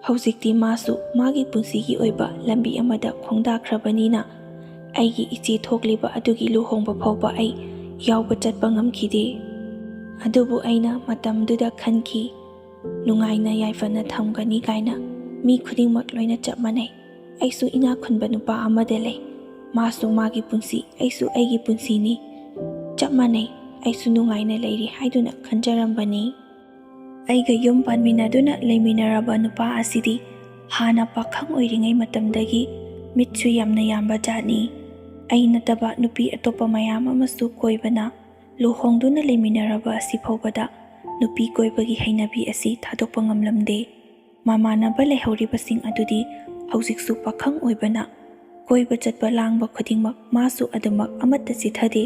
ꯍꯧꯖꯤꯛꯇꯤ ꯃꯥꯁꯨ ꯃꯥꯒꯤ ꯄꯨꯟꯁꯤꯒꯤ ꯑꯣꯏꯕ ꯂꯝꯕꯤ ꯑꯃꯗ ꯈꯣꯡꯗꯥꯈ꯭ꯔꯕꯅꯤꯅ, ꯑꯩꯒꯤ ꯏꯆꯦ ꯊꯣꯛꯂꯤꯕ ꯑꯗꯨꯒꯤ ꯂꯨꯍꯣꯡꯕ ꯐꯥꯎꯕ ꯑꯩ ꯌꯥꯎꯕ ꯆꯠꯄ ꯉꯝꯈꯤꯗꯦ꯫ ꯑꯗꯨꯕꯨ ꯑꯩꯅ ꯃꯇꯝꯗꯨꯗ ꯈꯟꯈꯤ, "ꯅꯨꯡꯉꯥꯏꯅ ꯌꯥꯏꯐꯅ ꯊꯝꯒꯅꯤ ꯀꯥꯏꯅ ꯃꯤ ꯈꯨꯗꯤꯡꯃꯛ ꯂꯣꯏꯅ ꯆꯞ ꯃꯥꯟꯅꯩ꯫ ꯑꯩꯁꯨ ꯏꯅꯥꯛ ꯈꯨꯟꯕ ꯅꯨꯄꯥ ꯑꯃꯗ ꯂꯩ꯫ ꯃꯥꯁꯨ ꯃꯥꯒꯤ ꯄꯨꯟꯁꯤ, ꯑꯩꯁꯨ ꯑꯩꯒꯤ ꯄꯨꯟꯁꯤꯅꯤ꯫ ꯆꯞ ꯃꯥꯟꯅꯩ꯫ ꯑꯩꯁꯨ ꯅꯨꯡꯉꯥꯏꯅ ꯂꯩꯔꯤ" ꯍꯥꯏꯗꯨꯅ ꯈꯟꯖꯔꯝꯕꯅꯤ꯫ ꯑꯩꯒ ꯌꯨꯝ ꯄꯥꯟꯃꯤꯟꯅꯗꯨꯅ ꯂꯩꯃꯤꯟꯅꯔꯕ ꯅꯨꯄꯥ ꯑꯁꯤꯗꯤ ꯍꯥꯟꯅ ꯄꯥꯈꯪ ꯑꯣꯏꯔꯤꯉꯩ ꯃꯇꯝꯗꯒꯤ ꯃꯤꯠꯁꯨ ꯌꯥꯝꯅ ꯌꯥꯝꯕ ꯖꯥꯠꯅꯤ꯫ ꯑꯩ ꯅꯠꯇꯕ ꯅꯨꯄꯤ ꯑꯇꯣꯞꯄ ꯃꯌꯥꯝ ꯑꯃꯁꯨ ꯀꯣꯏꯕꯅ, ꯂꯨꯍꯣꯡꯗꯨꯅ ꯂꯩꯃꯤꯟꯅꯔꯕ ꯑꯁꯤ ꯐꯥꯎꯕꯗ ꯅꯨꯄꯤ ꯀꯣꯏꯕꯒꯤ ꯍꯩꯅꯕꯤ ꯑꯁꯤ ꯊꯥꯗꯣꯛꯄ ꯉꯝꯂꯝꯗꯦ꯫ ꯃꯃꯥꯟꯅꯕ ꯂꯩꯍꯧꯔꯤꯕꯁꯤꯡ ꯑꯗꯨꯗꯤ ꯍꯧꯖꯤꯛꯁꯨ ꯄꯥꯈꯪ ꯑꯣꯏꯕꯅ ꯀꯣꯏꯕ ꯆꯠꯄ ꯂꯥꯡꯕ ꯈꯨꯗꯤꯡꯃꯛ ꯃꯥꯁꯨ ꯑꯗꯨꯃꯛ ꯑꯃꯠꯇ ꯆꯤꯊꯗꯦ,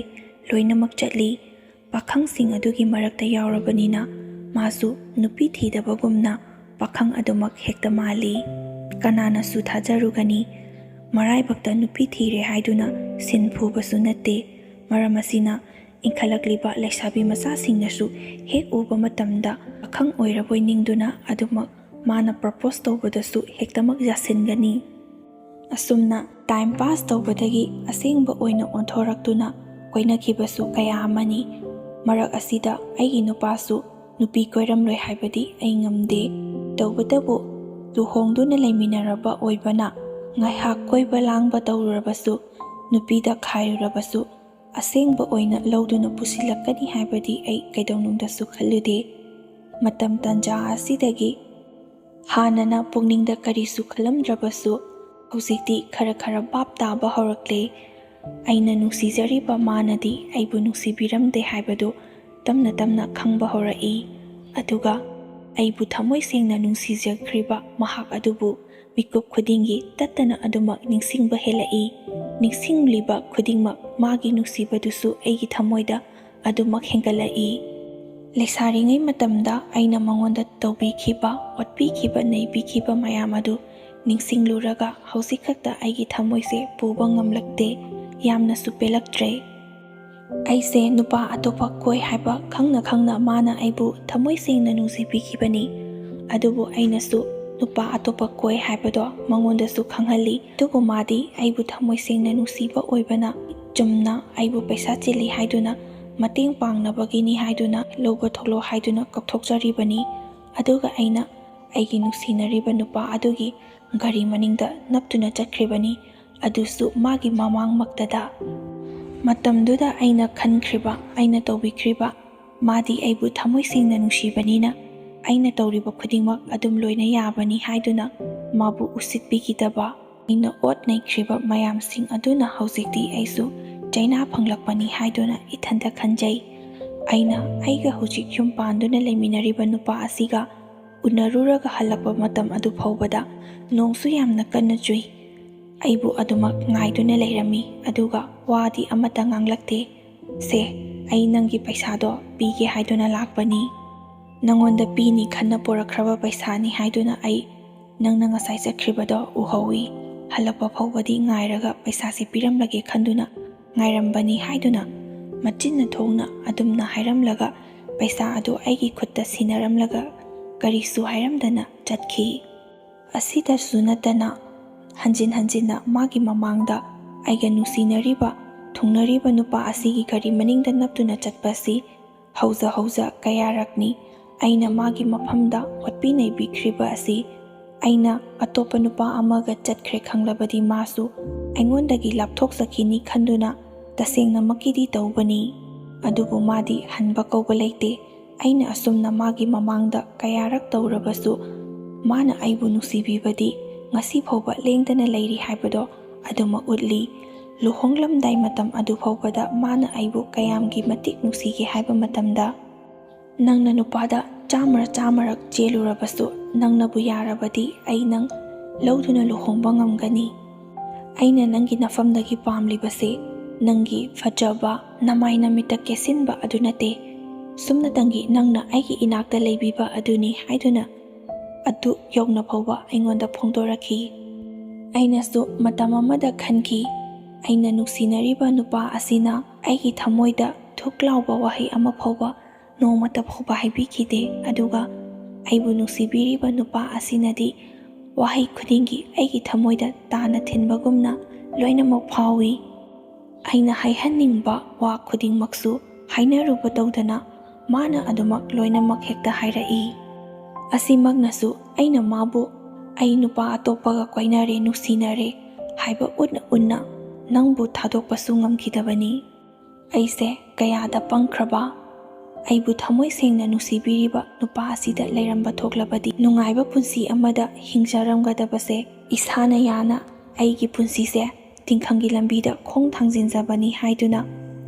ꯂꯣꯏꯅꯃꯛ ꯆꯠꯂꯤ꯫ ꯄꯥꯈꯪꯁꯤꯡ ꯑꯗꯨꯒꯤ ꯃꯔꯛꯇ ꯌꯥꯎꯔꯕꯅꯤꯅ ꯃꯥꯁꯨ ꯅꯨꯄꯤ ꯊꯤꯗꯕꯒꯨꯝꯅ ꯄꯥꯈꯪ ꯑꯗꯨꯃꯛ ꯍꯦꯛꯇ ꯃꯥꯜꯂꯤ꯫ ꯀꯅꯥꯅꯁꯨ ꯊꯥꯖꯔꯨꯒꯅꯤ? ꯃꯔꯥꯏꯕꯛꯇ ꯅꯨꯄꯤ ꯊꯤꯔꯦ ꯍꯥꯏꯗꯨꯅ ꯁꯤꯟ ꯐꯨꯕꯁꯨ ꯅꯠꯇꯦ꯫ ꯃꯔꯝ ꯑꯁꯤꯅ ꯏꯟꯈꯠꯂꯛꯂꯤꯕ ꯂꯩꯁꯥꯕꯤ ꯃꯆꯥꯁꯤꯡꯅꯁꯨ ꯍꯦꯛ ꯎꯕ ꯃꯇꯝꯗ ꯄꯥꯈꯪ ꯑꯣꯏꯔꯕꯣꯏ ꯅꯤꯡꯗꯨꯅ ꯑꯗꯨꯃꯛ ꯃꯥꯅ ꯄ꯭ꯔꯄꯣꯁ ꯇꯧꯕꯗꯁꯨ ꯍꯦꯛꯇꯃꯛ ꯌꯥꯁꯤꯟꯒꯅꯤ꯫ ꯑꯁꯨꯝꯅ ꯇꯥꯏꯝ ꯄꯥꯁ ꯇꯧꯕꯗꯒꯤ ꯑꯁꯦꯡꯕ ꯑꯣꯏꯅ ꯑꯣꯟꯊꯣꯔꯛꯇꯨꯅ ꯀꯣꯏꯅꯈꯤꯕꯁꯨ ꯀꯌꯥ ꯑꯃꯅꯤ꯫ ꯃꯔꯛ ꯑꯁꯤꯗ ꯑꯩꯒꯤ ꯅꯨꯄꯥꯁꯨ ꯅꯨꯄꯤ ꯀꯣꯏꯔꯝꯂꯣꯏ ꯍꯥꯏꯕꯗꯤ ꯑꯩ ꯉꯝꯗꯦ꯫ ꯇꯧꯕꯇꯕꯨ ꯂꯨꯍꯣꯡꯗꯨꯅ ꯂꯩꯃꯤꯟꯅꯔꯕ ꯑꯣꯏꯕꯅ ꯉꯥꯏꯍꯥꯛ ꯀꯣꯏꯕ ꯂꯥꯡꯕ ꯇꯧꯔꯨꯔꯕꯁꯨ, ꯅꯨꯄꯤꯗ ꯈꯥꯏꯔꯨꯔꯕꯁꯨ ꯑꯁꯦꯡꯕ ꯑꯣꯏꯅ ꯂꯧꯗꯨꯅ ꯄꯨꯁꯤꯜꯂꯛꯀꯅꯤ ꯍꯥꯏꯕꯗꯤ ꯑꯩ ꯀꯩꯗꯧꯅꯨꯡꯗꯁꯨ ꯈꯜꯂꯨꯗꯦ꯫ ꯃꯇꯝ ꯇꯥꯟꯖꯥ ꯑꯁꯤꯗꯒꯤ ꯍꯥꯟꯅꯅ ꯄꯨꯛꯅꯤꯡꯗ ꯀꯔꯤꯁꯨ ꯈꯜꯂꯝꯗ꯭ꯔꯕꯁꯨ ꯍꯧꯖꯤꯛꯇꯤ ꯈꯔ ꯈꯔ ꯚꯥꯞ ꯇꯥꯕ ꯍꯧꯔꯛꯂꯦ꯫ ꯑꯩꯅ ꯅꯨꯡꯁꯤꯖꯔꯤꯕ ꯃꯥꯅꯗꯤ ꯑꯩꯕꯨ ꯅꯨꯡꯁꯤꯕꯤꯔꯝꯗꯦ ꯍꯥꯏꯕꯗꯨ ꯇꯞꯅ ꯇꯞꯅ ꯈꯪꯕ ꯍꯧꯔꯛꯏ꯫ ꯑꯗꯨꯒ ꯑꯩꯕꯨ ꯊꯃꯣꯏ ꯁꯦꯡꯅ ꯅꯨꯡꯁꯤꯖꯈ꯭ꯔꯤꯕ ꯃꯍꯥꯛ ꯑꯗꯨꯕꯨ ꯃꯤꯀꯨꯞ ꯈꯨꯗꯤꯡꯒꯤ ꯇꯠꯇꯅ ꯑꯗꯨꯃꯛ ꯅꯤꯡꯁꯤꯡꯕ ꯍꯦꯜꯂꯛꯏ꯫ ꯅꯤꯡꯁꯤꯡꯂꯤꯕ ꯈꯨꯗꯤꯡꯃꯛ ꯃꯥꯒꯤ ꯅꯨꯡꯁꯤꯕꯗꯨꯁꯨ ꯑꯩꯒꯤ ꯊꯃꯣꯏꯗ ꯑꯗꯨꯃꯛ ꯍꯦꯟꯒꯠꯂꯛꯏ꯫ ꯂꯩꯁꯥꯔꯤꯉꯩ ꯃꯇꯝꯗ ꯑꯩꯅ ꯃꯉꯣꯟꯗ ꯇꯧꯕꯤꯈꯤꯕ, ꯑꯣꯠꯄꯤꯈꯤꯕ, ꯅꯩꯕꯤꯈꯤꯕ ꯃꯌꯥꯝ ꯑꯗꯨ ꯅꯤꯡꯁꯤꯡꯂꯨꯔꯒ ꯍꯧꯖꯤꯛ ꯈꯛꯇ ꯑꯩꯒꯤ ꯊꯃꯣꯏꯁꯦ ꯄꯨꯕ ꯉꯝꯂꯛꯇꯦ꯫ ꯌꯥꯝꯅꯁꯨ ꯄꯦꯜꯂꯛꯇ꯭ꯔꯦ꯫ ꯑꯩꯁꯦ ꯅꯨꯄꯥ ꯑꯇꯣꯞꯄ ꯀꯣꯏ ꯍꯥꯏꯕ ꯈꯪꯅ ꯈꯪꯅ ꯃꯥꯅ ꯑꯩꯕꯨ ꯊꯃꯣꯏ ꯁꯦꯡꯅ ꯅꯨꯡꯁꯤꯕꯤꯈꯤꯕꯅꯤ꯫ ꯑꯗꯨꯕꯨ ꯑꯩꯅꯁꯨ ꯅꯨꯄꯥ ꯑꯇꯣꯞꯄ ꯀꯣꯏ ꯍꯥꯏꯕꯗꯣ ꯃꯉꯣꯟꯗꯁꯨ ꯈꯪꯍꯜꯂꯤ꯫ ꯑꯗꯨꯕꯨ ꯃꯥꯗꯤ ꯑꯩꯕꯨ ꯊꯃꯣꯏ ꯁꯦꯡꯅ ꯅꯨꯡꯁꯤꯕ ꯑꯣꯏꯕꯅ ꯆꯨꯝꯅ ꯑꯩꯕꯨ ꯄꯩꯁꯥ ꯆꯤꯜꯂꯤ ꯍꯥꯏꯗꯨꯅ, ꯃꯇꯦꯡ ꯄꯥꯡꯅꯕꯒꯤꯅꯤ ꯍꯥꯏꯗꯨꯅ ꯂꯧꯕ ꯊꯣꯛꯂꯣ ꯍꯥꯏꯗꯨꯅ ꯀꯧꯊꯣꯛꯆꯔꯤꯕꯅꯤ꯫ ꯑꯗꯨꯒ ꯑꯩꯅ ꯑꯩꯒꯤ ꯅꯨꯡꯁꯤꯅꯔꯤꯕ ꯅꯨꯄꯥ ꯑꯗꯨꯒꯤ ꯒꯥꯔꯤ ꯃꯅꯤꯡꯗ ꯅꯞꯇꯨꯅ ꯆꯠꯈ꯭ꯔꯤꯕꯅꯤ꯫ ꯑꯗꯨꯁꯨ ꯃꯥꯒꯤ ꯃꯃꯥꯡꯃꯛꯇꯗ꯫ ꯃꯇꯝꯗꯨꯗ ꯑꯩꯅ ꯈꯟꯈ꯭ꯔꯤꯕ, ꯑꯩꯅ ꯇꯧꯕꯤꯈ꯭ꯔꯤꯕ, ꯃꯥꯗꯤ ꯑꯩꯕꯨ ꯊꯃꯣꯏ ꯁꯦꯡꯅ ꯅꯨꯡꯁꯤꯕꯅꯤꯅ ꯑꯩꯅ ꯇꯧꯔꯤꯕ ꯈꯨꯗꯤꯡꯃꯛ ꯑꯗꯨꯝ ꯂꯣꯏꯅ ꯌꯥꯕꯅꯤ ꯍꯥꯏꯗꯨꯅ ꯃꯥꯕꯨ ꯎꯁꯤꯠꯄꯤꯈꯤꯗꯕ, ꯑꯩꯅ ꯑꯣꯠ ꯅꯩꯈ꯭ꯔꯤꯕ ꯃꯌꯥꯝꯁꯤꯡ ꯑꯗꯨꯅ ꯍꯧꯖꯤꯛꯇꯤ ꯑꯩꯁꯨ ꯆꯩꯅꯥ ꯐꯪꯂꯛꯄꯅꯤ ꯍꯥꯏꯗꯨꯅ ꯏꯊꯟꯇ ꯈꯟꯖꯩ꯫ ꯑꯩꯅ ꯑꯩꯒ ꯍꯧꯖꯤꯛ ꯌꯨꯝ ꯄꯥꯟꯗꯨꯅ ꯂꯩꯃꯤꯟꯅꯔꯤꯕ ꯅꯨꯄꯥ ꯑꯁꯤꯒ ꯎꯅꯔꯨꯔꯒ ꯍꯜꯂꯛꯄ ꯃꯇꯝ ꯑꯗꯨ ꯐꯥꯎꯕꯗ ꯅꯣꯡꯁꯨ ꯌꯥꯝꯅ ꯀꯟꯅ ꯆꯨꯏ꯫ ꯑꯩꯕꯨ ꯑꯗꯨꯃꯛ ꯉꯥꯏꯗꯨꯅ ꯂꯩꯔꯝꯃꯤ, ꯑꯗꯨꯒ ꯋꯥꯗꯤ ꯑꯃꯠꯇ ꯉꯥꯡꯂꯛꯇꯦ꯫ "ꯁꯦ, ꯑꯩ ꯅꯪꯒꯤ ꯄꯩꯁꯥꯗꯣ ꯄꯤꯒꯦ ꯍꯥꯏꯗꯨꯅ ꯂꯥꯛꯄꯅꯤ꯫ ꯅꯪꯉꯣꯟꯗ ꯄꯤꯅꯤ ꯈꯟꯅ ꯄꯨꯔꯛꯈ꯭ꯔꯕ ꯄꯩꯁꯥꯅꯤ ꯍꯥꯏꯗꯨꯅ ꯑꯩ ꯅꯪꯅ ꯉꯁꯥꯏ ꯆꯠꯈ꯭ꯔꯤꯕꯗꯣ ꯎꯍꯧꯏ꯫ ꯍꯜꯂꯛꯄ ꯐꯥꯎꯕꯗꯤ ꯉꯥꯏꯔꯒ ꯄꯩꯁꯥꯁꯦ ꯄꯤꯔꯝꯂꯒꯦ ꯈꯟꯗꯨꯅ ꯉꯥꯏꯔꯝꯕꯅꯤ" ꯍꯥꯏꯗꯨꯅ ꯃꯆꯤꯟꯅ ꯊꯣꯡꯅ ꯑꯗꯨꯝꯅ ꯍꯥꯏꯔꯝꯂꯒ ꯄꯩꯁꯥ ꯑꯗꯨ ꯑꯩꯒꯤ ꯈꯨꯠꯇ ꯁꯤꯟꯅꯔꯝꯂꯒ ꯀꯔꯤꯁꯨ ꯍꯥꯏꯔꯝꯗꯅ ꯆꯠꯈꯤ꯫ ꯑꯁꯤꯗꯁꯨ ꯅꯠꯇꯅ ꯍꯟꯖꯤꯟ ꯍꯟꯖꯤꯟꯅ ꯃꯥꯒꯤ ꯃꯃꯥꯡꯗ ꯑꯩꯒ ꯅꯨꯡꯁꯤꯅꯔꯤꯕ, ꯊꯨꯡꯅꯔꯤꯕ ꯅꯨꯄꯥ ꯑꯁꯤꯒꯤ ꯒꯥꯔꯤ ꯃꯅꯤꯡꯗ ꯅꯞꯇꯨꯅ ꯆꯠꯄ ꯑꯁꯤ ꯍꯧꯖ ꯍꯧꯖ ꯀꯌꯥꯔꯛꯅꯤ꯫ ꯑꯩꯅ ꯃꯥꯒꯤ ꯃꯐꯝꯗ ꯑꯣꯠꯄꯤ ꯅꯩꯕꯤꯈ꯭ꯔꯤꯕ ꯑꯁꯤ ꯑꯩꯅ ꯑꯇꯣꯞꯄ ꯅꯨꯄꯥ ꯑꯃꯒ ꯆꯠꯈ꯭ꯔꯦ ꯈꯪꯂꯕꯗꯤ ꯃꯥꯁꯨ ꯑꯩꯉꯣꯟꯗꯒꯤ ꯂꯥꯞꯊꯣꯛꯆꯈꯤꯅꯤ ꯈꯟꯗꯨꯅ ꯇꯁꯦꯡꯅꯃꯛꯀꯤꯗꯤ ꯇꯧꯕꯅꯤ꯫ ꯑꯗꯨꯕꯨ ꯃꯥꯗꯤ ꯍꯟꯕ ꯀꯧꯕ ꯂꯩꯇꯦ꯫ ꯑꯩꯅ ꯑꯁꯨꯝꯅ ꯃꯥꯒꯤ ꯃꯃꯥꯡꯗ ꯀꯌꯥꯔꯛ ꯇꯧꯔꯕꯁꯨ ꯃꯥꯅ ꯑꯩꯕꯨ ꯅꯨꯡꯁꯤꯕꯤꯕꯗꯤ ꯉꯁꯤ ꯐꯥꯎꯕ ꯂꯦꯡꯗꯅ ꯂꯩꯔꯤ ꯍꯥꯏꯕꯗꯣ ꯑꯗꯨꯃꯛ ꯎꯠꯂꯤ꯫ ꯂꯨꯍꯣꯡꯂꯝꯗꯥꯏ ꯃꯇꯝ ꯑꯗꯨ ꯐꯥꯎꯕꯗ ꯃꯥꯅ ꯑꯩꯕꯨ ꯀꯌꯥꯝꯒꯤ ꯃꯇꯤꯛ ꯅꯨꯡꯁꯤꯒꯦ ꯍꯥꯏꯕ ꯃꯇꯝꯗ, "ꯅꯪꯅ ꯅꯨꯄꯥꯗ ꯆꯥꯝꯃꯔ ꯆꯥꯝꯃꯔꯛ ꯆꯦꯜꯂꯨꯔꯕꯁꯨ ꯅꯪꯅꯕꯨ ꯌꯥꯔꯕꯗꯤ ꯑꯩ ꯅꯪ ꯂꯧꯗꯨꯅ ꯂꯨꯍꯣꯡꯕ ꯉꯝꯒꯅꯤ꯫ ꯑꯩꯅ ꯅꯪꯒꯤ ꯅꯐꯝꯗꯒꯤ ꯄꯥꯝꯂꯤꯕꯁꯦ ꯅꯪꯒꯤ ꯐꯖꯕ, ꯅꯃꯥꯏ ꯅꯃꯤꯠꯇ ꯀꯦꯁꯤꯟꯕ ꯑꯗꯨ ꯅꯠꯇꯦ, ꯁꯨꯞꯅꯇꯪꯒꯤ ꯅꯪꯅ ꯑꯩꯒꯤ ꯏꯅꯥꯛꯇ ꯂꯩꯕꯤꯕ ꯑꯗꯨꯅꯤ" ꯍꯥꯏꯗꯨꯅ ꯑꯗꯨ ꯌꯧꯅ ꯐꯥꯎꯕ ꯑꯩꯉꯣꯟꯗ ꯐꯣꯡꯗꯣꯔꯛꯈꯤ꯫ ꯑꯩꯅꯁꯨ ꯃꯇꯝ ꯑꯃꯗ ꯈꯟꯈꯤ, ꯑꯩꯅ ꯅꯨꯡꯁꯤꯅꯔꯤꯕ ꯅꯨꯄꯥ ꯑꯁꯤꯅ ꯑꯩꯒꯤ ꯊꯃꯣꯏꯗ ꯊꯨꯛ ꯂꯥꯎꯕ ꯋꯥꯍꯩ ꯑꯃ ꯐꯥꯎꯕ ꯅꯣꯡꯃꯇ ꯐꯥꯎꯕ ꯍꯥꯏꯕꯤꯈꯤꯗꯦ꯫ ꯑꯗꯨꯒ ꯑꯩꯕꯨ ꯅꯨꯡꯁꯤꯕꯤꯔꯤꯕ ꯅꯨꯄꯥ ꯑꯁꯤꯅꯗꯤ ꯋꯥꯍꯩ ꯈꯨꯗꯤꯡꯒꯤ ꯑꯩꯒꯤ ꯊꯃꯣꯏꯗ ꯇꯥꯅ ꯊꯤꯟꯕꯒꯨꯝꯅ ꯂꯣꯏꯅꯃꯛ ꯐꯥꯎꯏ꯫ ꯑꯩꯅ ꯍꯥꯏꯍꯟꯅꯤꯡꯕ ꯋꯥ ꯈꯨꯗꯤꯡꯃꯛꯁꯨ ꯍꯥꯏꯅꯔꯨꯕ ꯇꯧꯗꯅ ꯃꯥꯅ ꯑꯗꯨꯃꯛ ꯂꯣꯏꯅꯃꯛ ꯍꯦꯛꯇ ꯍꯥꯏꯔꯛꯏ꯫ ꯑꯁꯤꯃꯛꯅꯁꯨ ꯑꯩꯅ ꯃꯥꯕꯨ "ꯑꯩ ꯅꯨꯄꯥ ꯑꯇꯣꯞꯄꯒ ꯀꯣꯏꯅꯔꯦ, ꯅꯨꯡꯁꯤꯅꯔꯦ" ꯍꯥꯏꯕ ꯎꯠꯅ ꯎꯠꯅ ꯅꯪꯕꯨ ꯊꯥꯗꯣꯛꯄꯁꯨ ꯉꯝꯈꯤꯗꯕꯅꯤ꯫ ꯑꯩꯁꯦ ꯀꯌꯥꯗ ꯄꯪꯈ꯭ꯔꯕ! ꯑꯩꯕꯨ ꯊꯃꯣꯏ ꯁꯦꯡꯅ ꯅꯨꯡꯁꯤꯕꯤꯔꯤꯕ ꯅꯨꯄꯥ ꯑꯁꯤꯗ ꯂꯩꯔꯝꯕ ꯊꯣꯛꯂꯕꯗꯤ ꯅꯨꯡꯉꯥꯏꯕ ꯄꯨꯟꯁꯤ ꯑꯃꯗ ꯍꯤꯡꯖꯔꯝꯒꯗꯕꯁꯦ ꯏꯁꯥꯅ ꯌꯥꯅ ꯑꯩꯒꯤ ꯄꯨꯟꯁꯤꯁꯦ ꯇꯤꯡꯈꯪꯒꯤ ꯂꯝꯕꯤꯗ ꯈꯣꯡ ꯊꯥꯡꯖꯤꯟꯖꯕꯅꯤ ꯍꯥꯏꯗꯨꯅ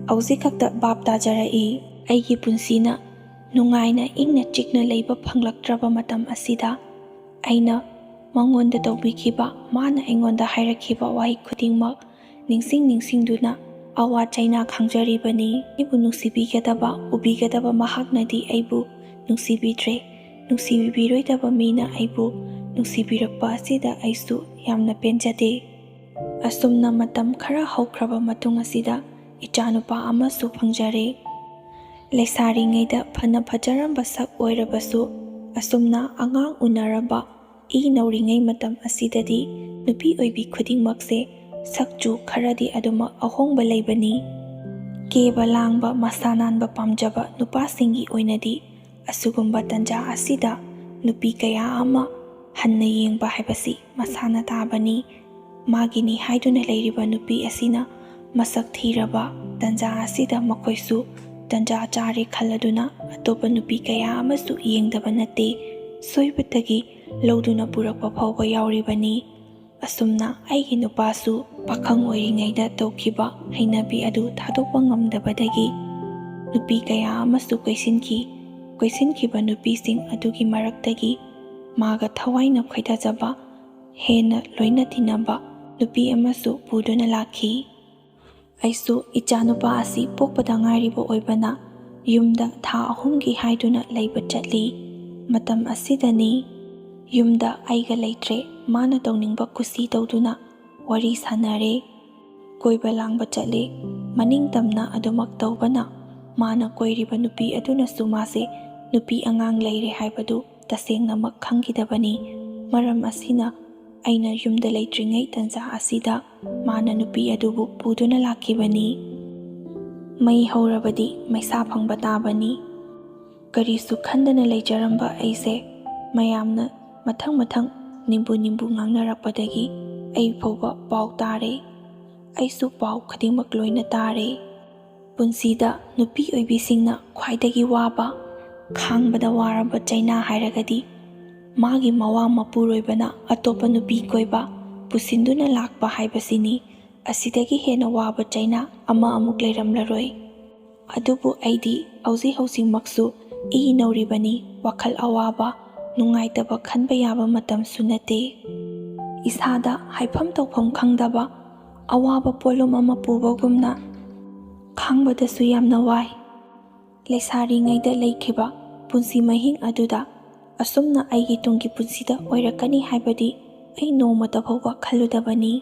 ꯍꯧꯖꯤꯛ ꯈꯛꯇ ꯚꯥꯞ ꯇꯥꯖꯔꯛꯏ꯫ ꯑꯩꯒꯤ ꯄꯨꯟꯁꯤꯅ ꯅꯨꯡꯉꯥꯏꯅ ꯏꯪꯅ ꯆꯤꯛꯅ ꯂꯩꯕ ꯐꯪꯂꯛꯇ꯭ꯔꯕ ꯃꯇꯝ ꯑꯁꯤꯗ, ꯑꯩꯅ ꯃꯉꯣꯟꯗ ꯇꯧꯕꯤꯈꯤꯕ, ꯃꯥꯅ ꯑꯩꯉꯣꯟꯗ ꯍꯥꯏꯔꯛꯈꯤꯕ ꯋꯥꯍꯩ ꯈꯨꯗꯤꯡꯃꯛ ꯅꯤꯡꯁꯤꯡ ꯅꯤꯡꯁꯤꯡꯗꯨꯅ ꯑꯋꯥ ꯆꯩꯅꯥ ꯈꯥꯡꯖꯔꯤꯕꯅꯤ꯫ ꯑꯩꯕꯨ ꯅꯨꯡꯁꯤꯕꯤꯒꯗꯕ, ꯎꯕꯤꯒꯗꯕ ꯃꯍꯥꯛꯅꯗꯤ ꯑꯩꯕꯨ ꯅꯨꯡꯁꯤꯕꯤꯗ꯭ꯔꯦ꯫ ꯅꯨꯡꯁꯤꯕꯤꯔꯣꯏꯗꯕ ꯃꯤꯅ ꯑꯩꯕꯨ ꯅꯨꯡꯁꯤꯕꯤꯔꯛꯄ ꯑꯁꯤꯗ ꯑꯩꯁꯨ ꯌꯥꯝꯅ ꯄꯦꯟꯖꯗꯦ꯫ ꯑꯁꯨꯝꯅ ꯃꯇꯝ ꯈꯔ ꯍꯧꯈ꯭ꯔꯕ ꯃꯇꯨꯡ ꯑꯁꯤꯗ ꯏꯆꯥꯅꯨꯄꯥ ꯑꯃꯁꯨ ꯐꯪꯖꯔꯦ꯫ ꯂꯩꯁꯥꯔꯤꯉꯩꯗ ꯐꯅ ꯐꯖꯔꯝꯕ ꯁꯛ ꯑꯣꯏꯔꯕꯁꯨ, ꯑꯁꯨꯝꯅ ꯑꯉꯥꯡ ꯎꯅꯔꯕ ꯏ ꯅꯧꯔꯤꯉꯩ ꯃꯇꯝ ꯑꯁꯤꯗꯗꯤ ꯅꯨꯄꯤ ꯑꯣꯏꯕꯤ ꯈꯨꯗꯤꯡꯃꯛꯁꯦ ꯁꯛ ꯆꯨ ꯈꯔꯗꯤ ꯑꯗꯨꯃꯛ ꯑꯍꯣꯡꯕ ꯂꯩꯕꯅꯤ꯫ ꯀꯦꯕ ꯂꯥꯡꯕ, ꯃꯁꯥ ꯅꯥꯟꯕ ꯄꯥꯝꯖꯕ ꯅꯨꯄꯥꯁꯤꯡꯒꯤ ꯑꯣꯏꯅꯗꯤ ꯑꯁꯤꯒꯨꯝꯕ ꯇꯟꯖꯥ ꯑꯁꯤꯗ ꯅꯨꯄꯤ ꯀꯌꯥ ꯑꯃ ꯍꯟꯅ ꯌꯦꯡꯕ ꯍꯥꯏꯕꯁꯤ ꯃꯁꯥꯅ ꯇꯥꯕꯅꯤ꯫ ꯃꯥꯒꯤꯅꯤ ꯍꯥꯏꯗꯨꯅ ꯂꯩꯔꯤꯕ ꯅꯨꯄꯤ ꯑꯁꯤꯅ ꯃꯁꯛ ꯊꯤꯔꯕ ꯇꯟꯖꯥ ꯑꯁꯤꯗ ꯃꯈꯣꯏꯁꯨ ꯇꯟꯖꯥ ꯆꯥꯔꯦ ꯈꯜꯂꯗꯨꯅ ꯑꯇꯣꯞꯄ ꯅꯨꯄꯤ ꯀꯌꯥ ꯑꯃꯁꯨ ꯌꯦꯡꯗꯕ ꯅꯠꯇꯦ, ꯁꯣꯏꯕꯇꯒꯤ ꯂꯧꯗꯨꯅ ꯄꯨꯔꯛꯄ ꯐꯥꯎꯕ ꯌꯥꯎꯔꯤꯕꯅꯤ꯫ ꯑꯁꯨꯝꯅ ꯑꯩꯒꯤ ꯅꯨꯄꯥꯁꯨ ꯄꯥꯈꯪ ꯑꯣꯏꯔꯤꯉꯩꯗ ꯇꯧꯈꯤꯕ ꯍꯩꯅꯕꯤ ꯑꯗꯨ ꯊꯥꯗꯣꯛꯄ ꯉꯝꯗꯕꯗꯒꯤ ꯅꯨꯄꯤ ꯀꯌꯥ ꯑꯃꯁꯨ ꯀꯣꯏꯁꯤꯟꯈꯤ꯫ ꯀꯣꯏꯁꯤꯟꯈꯤꯕ ꯅꯨꯄꯤꯁꯤꯡ ꯑꯗꯨꯒꯤ ꯃꯔꯛꯇꯒꯤ ꯃꯥꯒ ꯊꯋꯥꯏꯅ ꯈꯣꯏꯗꯥꯖꯕ, ꯍꯦꯟꯅ ꯂꯣꯏꯅ ꯇꯤꯟꯅꯕ ꯅꯨꯄꯤ ꯑꯃꯁꯨ ꯄꯨꯗꯨꯅ ꯂꯥꯛꯈꯤ꯫ ꯑꯩꯁꯨ ꯏꯆꯥꯅꯨꯄꯥ ꯑꯁꯤ ꯄꯣꯛꯄꯗ ꯉꯥꯏꯔꯤꯕ ꯑꯣꯏꯕꯅ ꯌꯨꯝꯗ ꯊꯥ ꯑꯍꯨꯝꯒꯤ ꯍꯥꯏꯗꯨꯅ ꯂꯩꯕ ꯆꯠꯂꯤ꯫ ꯃꯇꯝ ꯑꯁꯤꯗꯅꯤ ꯌꯨꯝꯗ ꯑꯩꯒ ꯂꯩꯇ꯭ꯔꯦ, ꯃꯥꯅ ꯇꯧꯅꯤꯡꯕ ꯀꯨꯁꯤ ꯇꯧꯗꯨꯅ ꯋꯥꯔꯤ ꯁꯥꯟꯅꯔꯦ꯫ ꯀꯣꯏꯕ ꯂꯥꯡꯕ ꯆꯠꯂꯦ꯫ ꯃꯅꯤꯡ ꯇꯝꯅ ꯑꯗꯨꯃꯛ ꯇꯧꯕꯅ ꯃꯥꯅ ꯀꯣꯏꯔꯤꯕ ꯅꯨꯄꯤ ꯑꯗꯨꯅꯁꯨ ꯃꯥꯁꯦ ꯅꯨꯄꯤ ꯑꯉꯥꯡ ꯂꯩꯔꯦ ꯍꯥꯏꯕꯗꯨ ꯇꯁꯦꯡꯅꯃꯛ ꯈꯪꯈꯤꯗꯕꯅꯤ꯫ ꯃꯔꯝ ꯑꯁꯤꯅ ꯑꯩꯅ ꯌꯨꯝꯗ ꯂꯩꯇ꯭ꯔꯤꯉꯩ ꯇꯟꯖꯥ ꯑꯁꯤꯗ ꯃꯥꯅ ꯅꯨꯄꯤ ꯑꯗꯨꯕꯨ ꯄꯨꯗꯨꯅ ꯂꯥꯛꯈꯤꯕꯅꯤ꯫ ꯃꯩ ꯍꯧꯔꯕꯗꯤ ꯃꯩꯁꯥ ꯐꯪꯕ ꯇꯥꯕꯅꯤ꯫ ꯀꯔꯤꯁꯨ ꯈꯟꯗꯅ ꯂꯩꯖꯔꯝꯕ ꯑꯩꯁꯦ ꯃꯌꯥꯝꯅ ꯃꯊꯪ ꯃꯊꯪ ꯅꯤꯝꯕꯨ ꯅꯤꯝꯕꯨ ꯉꯥꯡꯅꯔꯛꯄꯗꯒꯤ ꯑꯩ ꯐꯥꯎꯕ ꯄꯥꯎ ꯇꯥꯔꯦ꯫ ꯑꯩꯁꯨ ꯄꯥꯎ ꯈꯨꯗꯤꯡꯃꯛ ꯂꯣꯏꯅ ꯇꯥꯔꯦ꯫ ꯄꯨꯟꯁꯤꯗ ꯅꯨꯄꯤ ꯑꯣꯏꯕꯤꯁꯤꯡꯅ ꯈ꯭ꯋꯥꯏꯗꯒꯤ ꯋꯥꯕ, ꯈꯥꯡꯕꯗ ꯋꯥꯔꯕ ꯆꯩꯅꯥ ꯍꯥꯏꯔꯒꯗꯤ ꯃꯥꯒꯤ ꯃꯋꯥ ꯃꯄꯨꯔꯣꯏꯕꯅ ꯑꯇꯣꯞꯄ ꯅꯨꯄꯤ ꯀꯣꯏꯕ, ꯄꯨꯁꯤꯟꯗꯨꯅ ꯂꯥꯛꯄ ꯍꯥꯏꯕꯁꯤꯅꯤ꯫ ꯑꯁꯤꯗꯒꯤ ꯍꯦꯟꯅ ꯋꯥꯕ ꯆꯩꯅꯥ ꯑꯃ ꯑꯃꯨꯛ ꯂꯩꯔꯝꯂꯔꯣꯏ꯫ ꯑꯗꯨꯕꯨ ꯑꯩꯗꯤ ꯍꯧꯖꯤꯛ ꯍꯧꯖꯤꯛꯃꯛꯁꯨ ꯏ ꯅꯧꯔꯤꯕꯅꯤ, ꯋꯥꯈꯜ ꯑꯋꯥꯕ, ꯅꯨꯡꯉꯥꯏꯇꯕ ꯈꯟꯕ ꯌꯥꯕ ꯃꯇꯝꯁꯨ ꯅꯠꯇꯦ꯫ ꯏꯁꯥꯗ ꯍꯥꯏꯐꯝ ꯇꯧꯐꯝ ꯈꯪꯗꯕ ꯑꯋꯥꯕ ꯄꯣꯠꯂꯨꯝ ꯑꯃ ꯄꯨꯕꯒꯨꯝꯅ ꯈꯥꯡꯕꯗꯁꯨ ꯌꯥꯝꯅ ꯋꯥꯏ꯫ ꯂꯩꯁꯥꯔꯤꯉꯩꯗ ꯂꯩꯈꯤꯕ ꯄꯨꯟꯁꯤ ꯃꯍꯤꯡ ꯑꯗꯨꯗ ꯑꯁꯨꯝꯅ ꯑꯩꯒꯤ ꯇꯨꯡꯒꯤ ꯄꯨꯟꯁꯤꯗ ꯑꯣꯏꯔꯛꯀꯅꯤ ꯍꯥꯏꯕꯗꯤ ꯑꯩ ꯅꯣꯡꯃꯇ ꯐꯥꯎꯕ ꯈꯜꯂꯨꯗꯕꯅꯤ꯫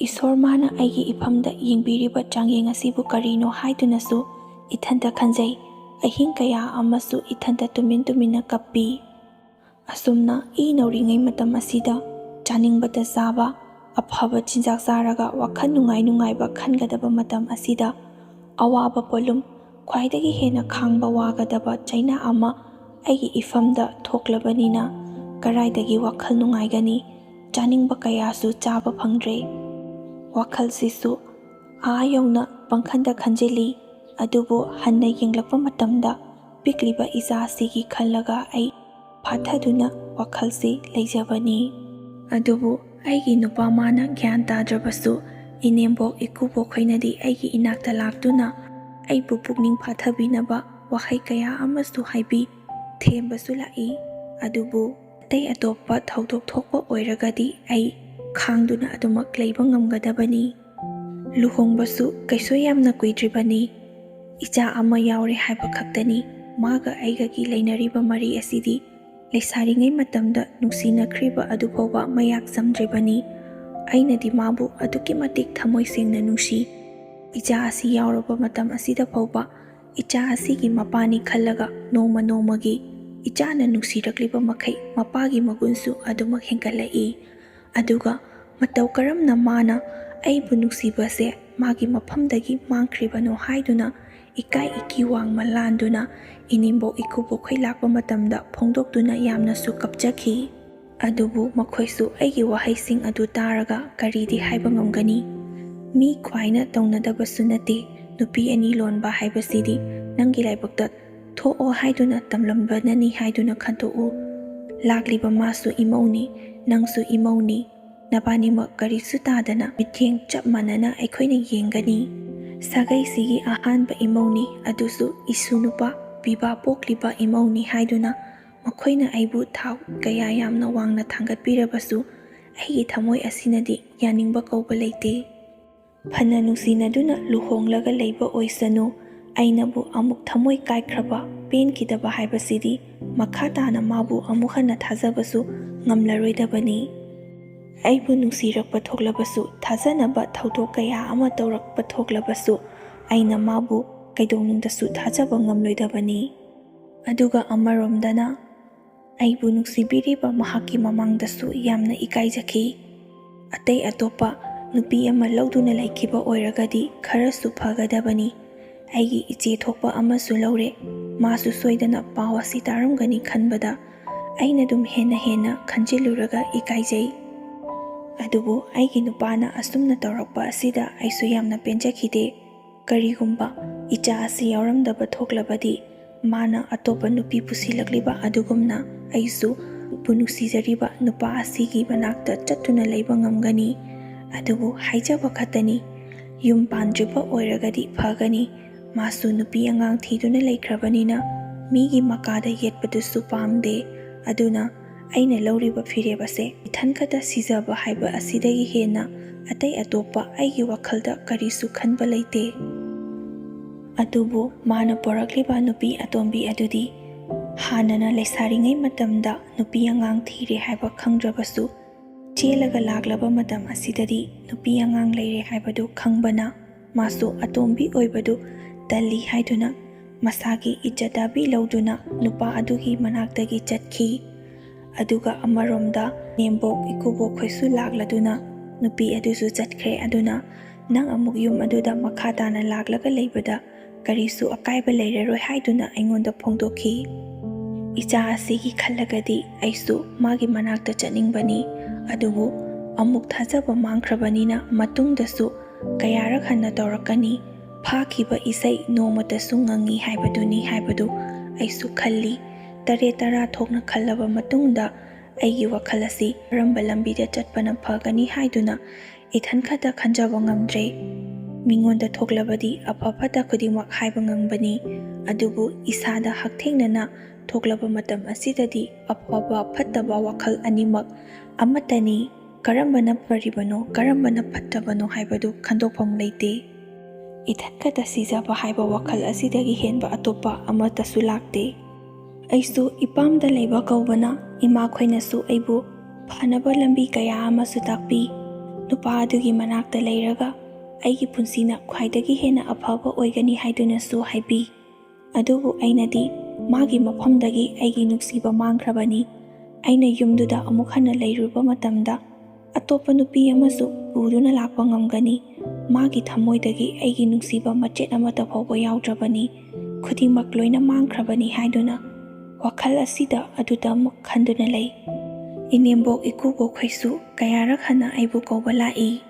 ꯏꯁꯣꯔ ꯃꯥꯅ ꯑꯩꯒꯤ ꯏꯐꯝꯗ ꯌꯦꯡꯕꯤꯔꯤꯕ ꯆꯥꯡꯌꯦꯡ ꯑꯁꯤꯕꯨ ꯀꯔꯤꯅꯣ ꯍꯥꯏꯗꯨꯅꯁꯨ ꯏꯊꯟꯇ ꯈꯟꯖꯩ꯫ ꯑꯍꯤꯡ ꯀꯌꯥ ꯑꯃꯁꯨ ꯏꯊꯟꯇ ꯇꯨꯃꯤꯟ ꯇꯨꯃꯤꯟꯅ ꯀꯞꯄꯤ꯫ ꯑꯁꯨꯝꯅ ꯏ ꯅꯧꯔꯤꯉꯩ ꯃꯇꯝ ꯑꯁꯤꯗ ꯆꯥꯅꯤꯡꯕꯇ ꯆꯥꯕ, ꯑꯐꯕ ꯆꯤꯟꯖꯥꯛ ꯆꯥꯔꯒ ꯋꯥꯈꯜ ꯅꯨꯡꯉꯥꯏ ꯅꯨꯡꯉꯥꯏꯕ ꯈꯟꯒꯗꯕ ꯃꯇꯝ ꯑꯁꯤꯗ ꯑꯋꯥꯕ ꯄꯣꯠꯂꯨꯝ, ꯈ꯭ꯋꯥꯏꯗꯒꯤ ꯍꯦꯟꯅ ꯈꯥꯡꯕ ꯋꯥꯒꯗꯕ ꯆꯩꯅꯥ ꯑꯃ ꯑꯩꯒꯤ ꯏꯐꯝꯗ ꯊꯣꯛꯂꯕꯅꯤꯅ ꯀꯔꯥꯏꯗꯒꯤ ꯋꯥꯈꯜ ꯅꯨꯡꯉꯥꯏꯒꯅꯤ? ꯆꯥꯅꯤꯡꯕ ꯀꯌꯥꯁꯨ ꯆꯥꯕ ꯐꯪꯗ꯭ꯔꯦ꯫ ꯋꯥꯈꯜꯁꯤꯁꯨ ꯑꯥ ꯌꯧꯅ ꯄꯪꯈꯟꯗ ꯈꯟꯖꯤꯜꯂꯤ꯫ ꯑꯗꯨꯕꯨ ꯍꯟꯅ ꯌꯦꯡꯂꯛꯄ ꯃꯇꯝꯗ ꯄꯤꯛꯂꯤꯕ ꯏꯆꯥꯁꯤꯒꯤ ꯈꯜꯂꯒ ꯑꯩ ꯐꯥꯊꯗꯨꯅ ꯋꯥꯈꯜꯁꯤ ꯂꯩꯖꯕꯅꯤ꯫ ꯑꯗꯨꯕꯨ ꯑꯩꯒꯤ ꯅꯨꯄꯥ ꯃꯥꯅ ꯒ꯭ꯌꯥꯟ ꯇꯥꯗ꯭ꯔꯕꯁꯨ ꯏꯅꯦꯝꯕꯣꯛ ꯏꯀꯨꯕꯣꯛ ꯈꯣꯏꯅꯗꯤ ꯑꯩꯒꯤ ꯏꯅꯥꯛꯇ ꯂꯥꯛꯇꯨꯅ ꯑꯩꯕꯨ ꯄꯨꯛꯅꯤꯡ ꯐꯥꯊꯕꯤꯅꯕ ꯋꯥꯍꯩ ꯀꯌꯥ ꯑꯃꯁꯨ ꯍꯥꯏꯕꯤ, ꯊꯦꯝꯕꯁꯨ ꯂꯥꯛꯏ꯫ ꯑꯗꯨꯕꯨ ꯑꯇꯩ ꯑꯇꯣꯞꯄ ꯊꯧꯗꯣꯛ ꯊꯣꯛꯄ ꯑꯣꯏꯔꯒꯗꯤ ꯑꯩ ꯈꯥꯡꯗꯨꯅ ꯑꯗꯨꯃꯛ ꯂꯩꯕ ꯉꯝꯒꯗꯕꯅꯤ꯫ ꯂꯨꯍꯣꯡꯕꯁꯨ ꯀꯩꯁꯨ ꯌꯥꯝꯅ ꯀꯨꯏꯗ꯭ꯔꯤꯕꯅꯤ꯫ ꯏꯆꯥ ꯑꯃ ꯌꯥꯎꯔꯦ ꯍꯥꯏꯕ ꯈꯛꯇꯅꯤ꯫ ꯃꯥꯒ ꯑꯩꯒꯒꯤ ꯂꯩꯅꯔꯤꯕ ꯃꯔꯤ ꯑꯁꯤꯗꯤ ꯂꯩꯁꯥꯔꯤꯉꯩ ꯃꯇꯝꯗ ꯅꯨꯡꯁꯤꯅꯈ꯭ꯔꯤꯕ ꯑꯗꯨꯐꯥꯎꯕ ꯃꯌꯥꯛ ꯆꯝꯗ꯭ꯔꯤꯕꯅꯤ꯫ ꯑꯩꯅꯗꯤ ꯃꯥꯕꯨ ꯑꯗꯨꯛꯀꯤ ꯃꯇꯤꯛ ꯊꯃꯣꯏ ꯁꯦꯡꯅ ꯅꯨꯡꯁꯤ꯫ ꯏꯆꯥ ꯑꯁꯤ ꯌꯥꯎꯔꯕ ꯃꯇꯝ ꯑꯁꯤꯗ ꯐꯥꯎꯕ ꯏꯆꯥ ꯑꯁꯤꯒꯤ ꯃꯄꯥꯅꯤ ꯈꯜꯂꯒ ꯅꯣꯡꯃ ꯅꯣꯡꯃꯒꯤ ꯏꯆꯥꯅ ꯅꯨꯡꯁꯤꯔꯛꯂꯤꯕ ꯃꯈꯩ ꯃꯄꯥꯒꯤ ꯃꯒꯨꯟꯁꯨ ꯑꯗꯨꯃꯛ ꯍꯦꯟꯒꯠꯂꯛꯏ꯫ ꯑꯗꯨꯒ ꯃꯇꯧ ꯀꯔꯝꯅ ꯃꯥꯅ ꯑꯩꯕꯨ ꯅꯨꯡꯁꯤꯕꯁꯦ ꯃꯥꯒꯤ ꯃꯐꯝꯗꯒꯤ ꯃꯥꯡꯈ꯭ꯔꯤꯕꯅꯣ ꯍꯥꯏꯗꯨꯅ ꯏꯀꯥꯏ ꯏꯀꯤ ꯋꯥꯡꯃ ꯂꯥꯟꯗꯨꯅ ꯏꯅꯦꯝꯕꯣꯛ ꯏꯀꯨꯕꯣꯛꯈꯣꯏ ꯂꯥꯛꯄ ꯃꯇꯝꯗ ꯐꯣꯡꯗꯣꯛꯇꯨꯅ ꯌꯥꯝꯅꯁꯨ ꯀꯞꯆꯈꯤ꯫ ꯑꯗꯨꯕꯨ ꯃꯈꯣꯏꯁꯨ ꯑꯩꯒꯤ ꯋꯥꯍꯩꯁꯤꯡ ꯑꯗꯨ ꯇꯥꯔꯒ ꯀꯔꯤꯗꯤ ꯍꯥꯏꯕ ꯉꯝꯒꯅꯤ? ꯃꯤ ꯈ꯭ꯋꯥꯏꯅ ꯇꯧꯅꯗꯕꯁꯨ ꯅꯠꯇꯦ꯫ ꯅꯨꯄꯤ ꯑꯅꯤ ꯂꯣꯟꯕ ꯍꯥꯏꯕꯁꯤꯗꯤ ꯅꯪꯒꯤ ꯂꯥꯏꯕꯛꯇ ꯊꯣꯛꯑꯣ ꯍꯥꯏꯗꯨꯅ ꯇꯝꯂꯝꯕꯅꯅꯤ ꯍꯥꯏꯗꯨꯅ ꯈꯟꯇꯣꯛꯎ꯫ ꯂꯥꯛꯂꯤꯕ ꯃꯥꯁꯨ ꯏꯃꯧꯅꯤ, ꯅꯪꯁꯨ ꯏꯃꯧꯅꯤ꯫ ꯅꯕꯥꯅꯤꯃꯛ ꯀꯔꯤꯁꯨ ꯇꯥꯗꯅ ꯃꯤꯠꯌꯦꯡ ꯆꯞ ꯃꯥꯟꯅꯅ ꯑꯩꯈꯣꯏꯅ ꯌꯦꯡꯒꯅꯤ꯫ ꯁꯥꯒꯩꯁꯤꯒꯤ ꯑꯍꯥꯟꯕ ꯏꯃꯧꯅꯤ, ꯑꯗꯨꯁꯨ ꯏꯁꯨ ꯅꯨꯄꯥ ꯄꯤꯕ ꯄꯣꯛꯂꯤꯕ ꯏꯃꯧꯅꯤ ꯍꯥꯏꯗꯨꯅ ꯃꯈꯣꯏꯅ ꯑꯩꯕꯨ ꯊꯥꯛ ꯀꯌꯥ ꯌꯥꯝꯅ ꯋꯥꯡꯅ ꯊꯥꯡꯒꯠꯄꯤꯔꯕꯁꯨ, ꯑꯩꯒꯤ ꯊꯃꯣꯏ ꯑꯁꯤꯅꯗꯤ ꯌꯥꯅꯤꯡꯕ ꯀꯧꯕ ꯂꯩꯇꯦ꯫ ꯐꯅ ꯅꯨꯡꯁꯤꯅꯗꯨꯅ ꯂꯨꯍꯣꯡꯂꯒ ꯂꯩꯕ ꯑꯣꯏꯁꯅꯨ, ꯑꯩꯅꯕꯨ ꯑꯃꯨꯛ ꯊꯃꯣꯏ ꯀꯥꯏꯈ꯭ꯔꯕ, ꯄꯦꯟꯈꯤꯗꯕ ꯍꯥꯏꯕꯁꯤꯗꯤ ꯃꯈꯥ ꯇꯥꯅ ꯃꯥꯕꯨ ꯑꯃꯨꯛ ꯍꯟꯅ ꯊꯥꯖꯕꯁꯨ ꯉꯝꯂꯔꯣꯏꯗꯕꯅꯤ꯫ ꯑꯩꯕꯨ ꯅꯨꯡꯁꯤꯔꯛꯄ ꯊꯣꯛꯂꯕꯁꯨ, ꯊꯥꯖꯅꯕ ꯊꯧꯗꯣꯛ ꯀꯌꯥ ꯑꯃ ꯇꯧꯔꯛꯄ ꯊꯣꯛꯂꯕꯁꯨ, ꯑꯩꯅ ꯃꯥꯕꯨ ꯀꯩꯗꯧꯅꯨꯡꯗꯁꯨ ꯊꯥꯖꯕ ꯉꯝꯂꯣꯏꯗꯕꯅꯤ꯫ ꯑꯗꯨꯒ ꯑꯃꯔꯣꯝꯗꯅ, ꯑꯩꯕꯨ ꯅꯨꯡꯁꯤꯕꯤꯔꯤꯕ ꯃꯍꯥꯛꯀꯤ ꯃꯃꯥꯡꯗꯁꯨ ꯌꯥꯝꯅ ꯏꯀꯥꯏꯖꯈꯤ꯫ ꯑꯇꯩ ꯑꯇꯣꯞꯄ ꯅꯨꯄꯤ ꯑꯃ ꯂꯧꯗꯨꯅ ꯂꯩꯈꯤꯕ ꯑꯣꯏꯔꯒꯗꯤ ꯈꯔꯁꯨ ꯐꯒꯗꯕꯅꯤ꯫ ꯑꯩꯒꯤ ꯏꯆꯦ ꯊꯣꯛꯄ ꯑꯃꯁꯨ ꯂꯧꯔꯦ꯫ ꯃꯥꯁꯨ ꯁꯣꯏꯗꯅ ꯄꯥꯎ ꯑꯁꯤ ꯇꯥꯔꯝꯒꯅꯤ ꯈꯟꯕꯗ ꯑꯩꯅ ꯑꯗꯨꯝ ꯍꯦꯟꯅ ꯍꯦꯟꯅ ꯈꯟꯖꯤꯜꯂꯨꯔꯒ ꯏꯀꯥꯏꯖꯩ꯫ ꯑꯗꯨꯕꯨ ꯑꯩꯒꯤ ꯅꯨꯄꯥꯅ ꯑꯁꯨꯝꯅ ꯇꯧꯔꯛꯄ ꯑꯁꯤꯗ ꯑꯩꯁꯨ ꯌꯥꯝꯅ ꯄꯦꯟꯖꯈꯤꯗꯦ꯫ ꯀꯔꯤꯒꯨꯝꯕ ꯏꯆꯥ ꯑꯁꯤ ꯌꯥꯎꯔꯝꯗꯕ ꯊꯣꯛꯂꯕꯗꯤ, ꯃꯥꯅ ꯑꯇꯣꯞꯄ ꯅꯨꯄꯤ ꯄꯨꯁꯤꯜꯂꯛꯂꯤꯕ ꯑꯗꯨꯒꯨꯝꯅ ꯑꯩꯁꯨ ꯅꯨꯡꯁꯤꯖꯔꯤꯕ ꯅꯨꯄꯥ ꯑꯁꯤꯒꯤ ꯃꯅꯥꯛꯇ ꯆꯠꯇꯨꯅ ꯂꯩꯕ ꯉꯝꯒꯅꯤ꯫ ꯑꯗꯨꯕꯨ ꯍꯥꯏꯖꯕ ꯈꯛꯇꯅꯤ, ꯌꯨꯝ ꯄꯥꯟꯗ꯭ꯔꯤꯕ ꯑꯣꯏꯔꯒꯗꯤ ꯐꯒꯅꯤ꯫ ꯃꯥꯁꯨ ꯅꯨꯄꯤ ꯑꯉꯥꯡ ꯊꯤꯗꯨꯅ ꯂꯩꯈ꯭ꯔꯕꯅꯤꯅ ꯃꯤꯒꯤ ꯃꯀꯥꯗ ꯌꯦꯠꯄꯗꯨꯁꯨ ꯄꯥꯝꯗꯦ꯫ ꯑꯗꯨꯅ ꯑꯩꯅ ꯂꯧꯔꯤꯕ ꯐꯤꯔꯦꯞ ꯑꯁꯦ ꯏꯊꯟ ꯈꯛꯇ ꯁꯤꯖꯕ ꯍꯥꯏꯕ ꯑꯁꯤꯗꯒꯤ ꯍꯦꯟꯅ ꯑꯇꯩ ꯑꯇꯣꯞꯄ ꯑꯩꯒꯤ ꯋꯥꯈꯜꯗ ꯀꯔꯤꯁꯨ ꯈꯟꯕ ꯂꯩꯇꯦ꯫ ꯑꯗꯨꯕꯨ ꯃꯥꯅ ꯄꯣꯔꯛꯂꯤꯕ ꯅꯨꯄꯤ ꯑꯇꯣꯝꯕꯤ ꯑꯗꯨꯗꯤ ꯍꯥꯟꯅꯅ ꯂꯩꯁꯥꯔꯤꯉꯩ ꯃꯇꯝꯗ ꯅꯨꯄꯤ ꯑꯉꯥꯡ ꯊꯤꯔꯦ ꯍꯥꯏꯕ ꯈꯪꯗ꯭ꯔꯕꯁꯨ, ꯆꯦꯜꯂꯒ ꯂꯥꯛꯂꯕ ꯃꯇꯝ ꯑꯁꯤꯗꯗꯤ ꯅꯨꯄꯤ ꯑꯉꯥꯡ ꯂꯩꯔꯦ ꯍꯥꯏꯕꯗꯨ ꯈꯪꯕꯅ ꯃꯥꯁꯨ ꯑꯇꯣꯝꯕꯤ ꯑꯣꯏꯕꯗꯨ ꯇꯜꯂꯤ ꯍꯥꯏꯗꯨꯅ ꯃꯁꯥꯒꯤ ꯏꯖꯠ ꯑꯕꯤ ꯂꯧꯗꯨꯅ ꯅꯨꯄꯥ ꯑꯗꯨꯒꯤ ꯃꯅꯥꯛꯇꯒꯤ ꯆꯠꯈꯤ꯫ ꯑꯗꯨꯒ ꯑꯃꯔꯣꯝꯗ ꯅꯦꯝꯕꯣꯛ ꯏꯀꯨꯕꯣꯛ ꯈꯣꯏꯁꯨ ꯂꯥꯛꯂꯗꯨꯅ ꯅꯨꯄꯤ ꯑꯗꯨꯁꯨ ꯆꯠꯈ꯭ꯔꯦ꯫ ꯑꯗꯨꯅ ꯅꯪ ꯑꯃꯨꯛ ꯌꯨꯝ ꯑꯗꯨꯗ ꯃꯈꯥ ꯇꯥꯅ ꯂꯥꯛꯂꯒ ꯂꯩꯕꯗ ꯀꯔꯤꯁꯨ ꯑꯀꯥꯏꯕ ꯂꯩꯔꯔꯣꯏ ꯍꯥꯏꯗꯨꯅ ꯑꯩꯉꯣꯟꯗ ꯐꯣꯡꯗꯣꯛꯈꯤ꯫ ꯏꯆꯥ ꯑꯁꯤꯒꯤ ꯈꯜꯂꯒꯗꯤ ꯑꯩꯁꯨ ꯃꯥꯒꯤ ꯃꯅꯥꯛꯇ ꯆꯠꯅꯤꯡꯕꯅꯤ, ꯑꯗꯨꯕꯨ ꯑꯃꯨꯛ ꯊꯥꯖꯕ ꯃꯥꯡꯈ꯭ꯔꯕꯅꯤꯅ ꯃꯇꯨꯡꯗꯁꯨ ꯀꯌꯥꯔꯛ ꯍꯟꯅ ꯇꯧꯔꯛꯀꯅꯤ? ꯐꯥꯈꯤꯕ ꯏꯁꯩ ꯅꯣꯡꯃꯇꯁꯨ ꯉꯪꯉꯤ ꯍꯥꯏꯕꯗꯨꯅꯤ ꯍꯥꯏꯕꯗꯨ ꯑꯩꯁꯨ ꯈꯜꯂꯤ꯫ ꯇꯔꯦꯠ ꯇꯔꯥ ꯊꯣꯛꯅ ꯈꯜꯂꯕ ꯃꯇꯨꯡꯗ ꯑꯩꯒꯤ ꯋꯥꯈꯜ ꯑꯁꯤ ꯀꯔꯝꯕ ꯂꯝꯕꯤꯗ ꯆꯠꯄꯅ ꯐꯒꯅꯤ ꯍꯥꯏꯗꯨꯅ ꯏꯊꯟ ꯈꯛꯇ ꯈꯟꯖꯕ ꯉꯝꯗ꯭ꯔꯦ꯫ ꯃꯤꯉꯣꯟꯗ ꯊꯣꯛꯂꯕꯗꯤ ꯑꯐ ꯐꯠꯇ ꯈꯨꯗꯤꯡꯃꯛ ꯍꯥꯏꯕ ꯉꯝꯕꯅꯤ, ꯑꯗꯨꯕꯨ ꯏꯁꯥꯗ ꯍꯛꯊꯦꯡꯅꯅ ꯊꯣꯛꯂꯕ ꯃꯇꯝ ꯑꯁꯤꯗꯗꯤ ꯑꯐꯕ ꯐꯠꯇꯕ ꯋꯥꯈꯜ ꯑꯅꯤꯃꯛ ꯑꯃꯠꯇꯅꯤ꯫ ꯀꯔꯝꯕꯅ ꯐꯔꯤꯕꯅꯣ, ꯀꯔꯝꯕꯅ ꯐꯠꯇꯕꯅꯣ ꯍꯥꯏꯕꯗꯨ ꯈꯟꯗꯣꯛꯐꯝ ꯂꯩꯇꯦ꯫ ꯏꯊꯟ ꯈꯛꯇ ꯁꯤꯖꯕ ꯍꯥꯏꯕ ꯋꯥꯈꯜ ꯑꯁꯤꯗꯒꯤ ꯍꯦꯟꯕ ꯑꯇꯣꯞꯄ ꯑꯃꯠꯇꯁꯨ ꯂꯥꯛꯇꯦ꯫ ꯑꯩꯁꯨ ꯏꯄꯥꯝꯗ ꯂꯩꯕ ꯀꯧꯕꯅ ꯏꯃꯥꯈꯣꯏꯅꯁꯨ ꯑꯩꯕꯨ ꯐꯅꯕ ꯂꯝꯕꯤ ꯀꯌꯥ ꯑꯃꯁꯨ ꯇꯥꯛꯄꯤ꯫ ꯅꯨꯄꯥ ꯑꯗꯨꯒꯤ ꯃꯅꯥꯛꯇ ꯂꯩꯔꯒ ꯑꯩꯒꯤ ꯄꯨꯟꯁꯤꯅ ꯈ꯭ꯋꯥꯏꯗꯒꯤ ꯍꯦꯟꯅ ꯑꯐꯕ ꯑꯣꯏꯒꯅꯤ ꯍꯥꯏꯗꯨꯅꯁꯨ ꯍꯥꯏꯕꯤ꯫ ꯑꯗꯨꯕꯨ ꯑꯩꯅꯗꯤ ꯃꯥꯒꯤ ꯃꯐꯝꯗꯒꯤ ꯑꯩꯒꯤ ꯅꯨꯡꯁꯤꯕ ꯃꯥꯡꯈ꯭ꯔꯕꯅꯤ꯫ ꯑꯩꯅ ꯌꯨꯝꯗꯨꯗ ꯑꯃꯨꯛ ꯍꯟꯅ ꯂꯩꯔꯨꯕ ꯃꯇꯝꯗ ꯑꯇꯣꯞꯄ ꯅꯨꯄꯤ ꯑꯃꯁꯨ ꯄꯨꯗꯨꯅ ꯂꯥꯛꯄ ꯉꯝꯒꯅꯤ꯫ ꯃꯥꯒꯤ ꯊꯃꯣꯏꯗꯒꯤ ꯑꯩꯒꯤ ꯅꯨꯡꯁꯤꯕ ꯃꯆꯦꯠ ꯑꯃꯠꯇ ꯐꯥꯎꯕ ꯌꯥꯎꯗ꯭ꯔꯕꯅꯤ꯫ ꯈꯨꯗꯤꯡꯃꯛ ꯂꯣꯏꯅ ꯃꯥꯡꯈ꯭ꯔꯕꯅꯤ ꯍꯥꯏꯗꯨꯅ ꯋꯥꯈꯜ ꯑꯁꯤꯗ ꯑꯗꯨꯗꯃꯛ ꯈꯟꯗꯨꯅ ꯂꯩ꯫ ꯏꯅꯦꯝꯕꯣꯛ ꯏꯀꯨꯕꯣꯛꯈꯣꯏꯁꯨ ꯀꯌꯥꯔꯛ ꯍꯟꯅ ꯑꯩꯕꯨ ꯀꯧꯕ ꯂꯥꯛꯏ꯫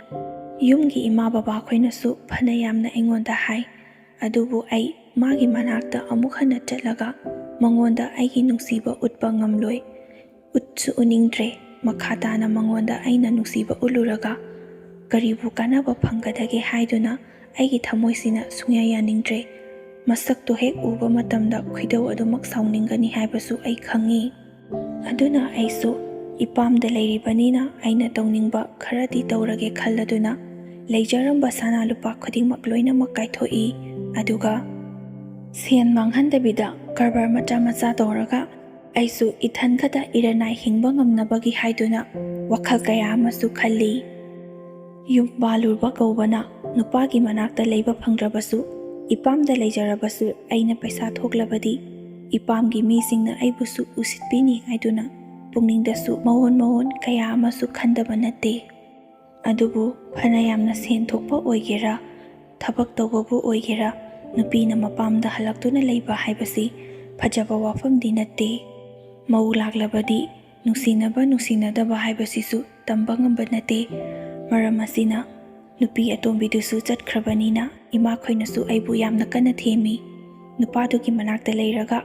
ꯌꯨꯝꯒꯤ ꯏꯃꯥ ꯕꯕꯥꯈꯣꯏꯅꯁꯨ ꯐꯅ ꯌꯥꯝꯅ ꯑꯩꯉꯣꯟꯗ ꯍꯥꯏ, ꯑꯗꯨꯕꯨ ꯑꯩ ꯃꯥꯒꯤ ꯃꯅꯥꯛꯇ ꯑꯃꯨꯛ ꯍꯟꯅ ꯆꯠꯂꯒ ꯃꯉꯣꯟꯗ ꯑꯩꯒꯤ ꯅꯨꯡꯁꯤꯕ ꯎꯠꯄ ꯉꯝꯂꯣꯏ꯫ ꯎꯠꯁꯨ ꯎꯅꯤꯡꯗ꯭ꯔꯦ꯫ ꯃꯈꯥ ꯇꯥꯅ ꯃꯉꯣꯟꯗ ꯑꯩꯅ ꯅꯨꯡꯁꯤꯕ ꯎꯠꯂꯨꯔꯒ ꯀꯔꯤꯕꯨ ꯀꯥꯟꯅꯕ ꯐꯪꯒꯗꯒꯦ ꯍꯥꯏꯗꯨꯅ ꯑꯩꯒꯤ ꯊꯃꯣꯏꯁꯤꯅ ꯁꯨꯡꯌꯥ ꯌꯥꯅꯤꯡꯗ꯭ꯔꯦ꯫ ꯃꯁꯛꯇꯨ ꯍꯦꯛ ꯎꯕ ꯃꯇꯝꯗ ꯈꯣꯏꯗꯧ ꯑꯗꯨꯃꯛ ꯁꯥꯎꯅꯤꯡꯒꯅꯤ ꯍꯥꯏꯕꯁꯨ ꯑꯩ ꯈꯪꯉꯤ꯫ ꯑꯗꯨꯅ ꯑꯩꯁꯨ ꯏꯄꯥꯝꯗ ꯂꯩꯔꯤꯕꯅꯤꯅ ꯑꯩꯅ ꯇꯧꯅꯤꯡꯕ ꯈꯔꯗꯤ ꯇꯧꯔꯒꯦ ꯈꯜꯂꯗꯨꯅ ꯂꯩꯖꯔꯝꯕ ꯁꯅꯥ ꯂꯨꯄꯥ ꯈꯨꯗꯤꯡꯃꯛ ꯂꯣꯏꯅꯃꯛ ꯀꯥꯏꯊꯣꯛꯏ꯫ ꯑꯗꯨꯒ ꯁꯦꯟ ꯃꯥꯡꯍꯟꯗꯕꯤꯗ ꯀꯔꯕꯥꯔ ꯃꯆꯥ ꯃꯆꯥ ꯇꯧꯔꯒ ꯑꯩꯁꯨ ꯏꯊꯟ ꯈꯛꯇ ꯏꯔꯟꯅꯥꯏ ꯍꯤꯡꯕ ꯉꯝꯅꯕꯒꯤ ꯍꯥꯏꯗꯨꯅ ꯋꯥꯈꯜ ꯀꯌꯥ ꯑꯃꯁꯨ ꯈꯜꯂꯤ꯫ ꯌꯨꯝ ꯄꯥꯜꯂꯨꯕ ꯀꯧꯕꯅ ꯅꯨꯄꯥꯒꯤ ꯃꯅꯥꯛꯇ ꯂꯩꯕ ꯐꯪꯗ꯭ꯔꯕꯁꯨ, ꯏꯄꯥꯝꯗ ꯂꯩꯖꯔꯕꯁꯨ ꯑꯩꯅ ꯄꯩꯁꯥ ꯊꯣꯛꯂꯕꯗꯤ ꯏꯄꯥꯝꯒꯤ ꯃꯤꯁꯤꯡꯅ ꯑꯩꯕꯨꯁꯨ ꯎꯁꯤꯠꯄꯤꯅꯤ ꯍꯥꯏꯗꯨꯅ ꯄꯨꯛꯅꯤꯡꯗꯁꯨ ꯃꯑꯣꯟ ꯃꯑꯣꯟ ꯀꯌꯥ ꯑꯃꯁꯨ ꯈꯟꯗꯕ ꯅꯠꯇꯦ꯫ ꯑꯗꯨꯕꯨ ꯐꯅ ꯌꯥꯝꯅ ꯁꯦꯟ ꯊꯣꯛꯄ ꯑꯣꯏꯒꯦꯔꯥ, ꯊꯕꯛ ꯇꯧꯕꯕꯨ ꯑꯣꯏꯒꯦꯔꯥ, ꯅꯨꯄꯤꯅ ꯃꯄꯥꯝꯗ ꯍꯜꯂꯛꯇꯨꯅ ꯂꯩꯕ ꯍꯥꯏꯕꯁꯤ ꯐꯖꯕ ꯋꯥꯐꯝꯗꯤ ꯅꯠꯇꯦ꯫ ꯃꯧ ꯂꯥꯛꯂꯕꯗꯤ ꯅꯨꯡꯁꯤꯅꯕ ꯅꯨꯡꯁꯤꯅꯗꯕ ꯍꯥꯏꯕꯁꯤꯁꯨ ꯇꯝꯕ ꯉꯝꯕ ꯅꯠꯇꯦ꯫ ꯃꯔꯝ ꯑꯁꯤꯅ ꯅꯨꯄꯤ ꯑꯇꯣꯝꯕꯤꯗꯨꯁꯨ ꯆꯠꯈ꯭ꯔꯕꯅꯤꯅ ꯏꯃꯥꯈꯣꯏꯅꯁꯨ ꯑꯩꯕꯨ ꯌꯥꯝꯅ ꯀꯟꯅ ꯊꯦꯝꯃꯤ꯫ ꯅꯨꯄꯥꯗꯨꯒꯤ ꯃꯅꯥꯛꯇ ꯂꯩꯔꯒ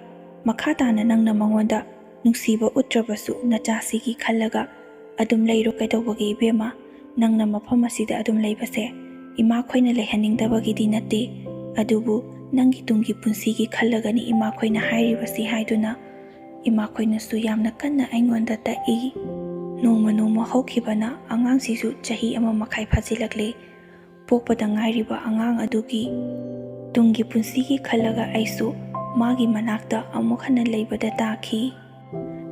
ꯃꯈꯥ ꯇꯥꯅ ꯅꯪꯅ ꯃꯉꯣꯟꯗ ꯅꯨꯡꯁꯤꯕ ꯎꯠꯇ꯭ꯔꯕꯁꯨ ꯅꯆꯥꯁꯤꯒꯤ ꯈꯜꯂꯒ ꯑꯗꯨꯝ ꯂꯩꯔꯣ꯫ ꯀꯩꯗꯧꯕꯒꯤ ꯏꯕꯦꯝꯃ? ꯅꯪꯅ ꯃꯐꯝ ꯑꯁꯤꯗ ꯑꯗꯨꯝ ꯂꯩꯕꯁꯦ ꯏꯃꯥꯈꯣꯏꯅ ꯂꯩꯍꯟꯅꯤꯡꯗꯕꯒꯤꯗꯤ ꯅꯠꯇꯦ, ꯑꯗꯨꯕꯨ ꯅꯪꯒꯤ ꯇꯨꯡꯒꯤ ꯄꯨꯟꯁꯤꯒꯤ ꯈꯜꯂꯒꯅꯤ ꯏꯃꯥꯈꯣꯏꯅ ꯍꯥꯏꯔꯤꯕꯁꯤ" ꯍꯥꯏꯗꯨꯅ ꯏꯃꯥꯈꯣꯏꯅꯁꯨ ꯌꯥꯝꯅ ꯀꯟꯅ ꯑꯩꯉꯣꯟꯗ ꯇꯛꯏ꯫ ꯅꯣꯡꯃ ꯅꯣꯡꯃ ꯍꯧꯈꯤꯕꯅ ꯑꯉꯥꯡꯁꯤꯁꯨ ꯆꯍꯤ ꯑꯃ ꯃꯈꯥꯏ ꯐꯥꯖꯤꯜꯂꯛꯂꯦ꯫ ꯄꯣꯛꯄꯗ ꯉꯥꯏꯔꯤꯕ ꯑꯉꯥꯡ ꯑꯗꯨꯒꯤ ꯇꯨꯡꯒꯤ ꯄꯨꯟꯁꯤꯒꯤ ꯈꯜꯂꯒ ꯑꯩꯁꯨ ꯃꯥꯒꯤ ꯃꯅꯥꯛꯇ ꯑꯃꯨꯛ ꯍꯟꯅ ꯂꯩꯕꯗ ꯇꯥꯈꯤ꯫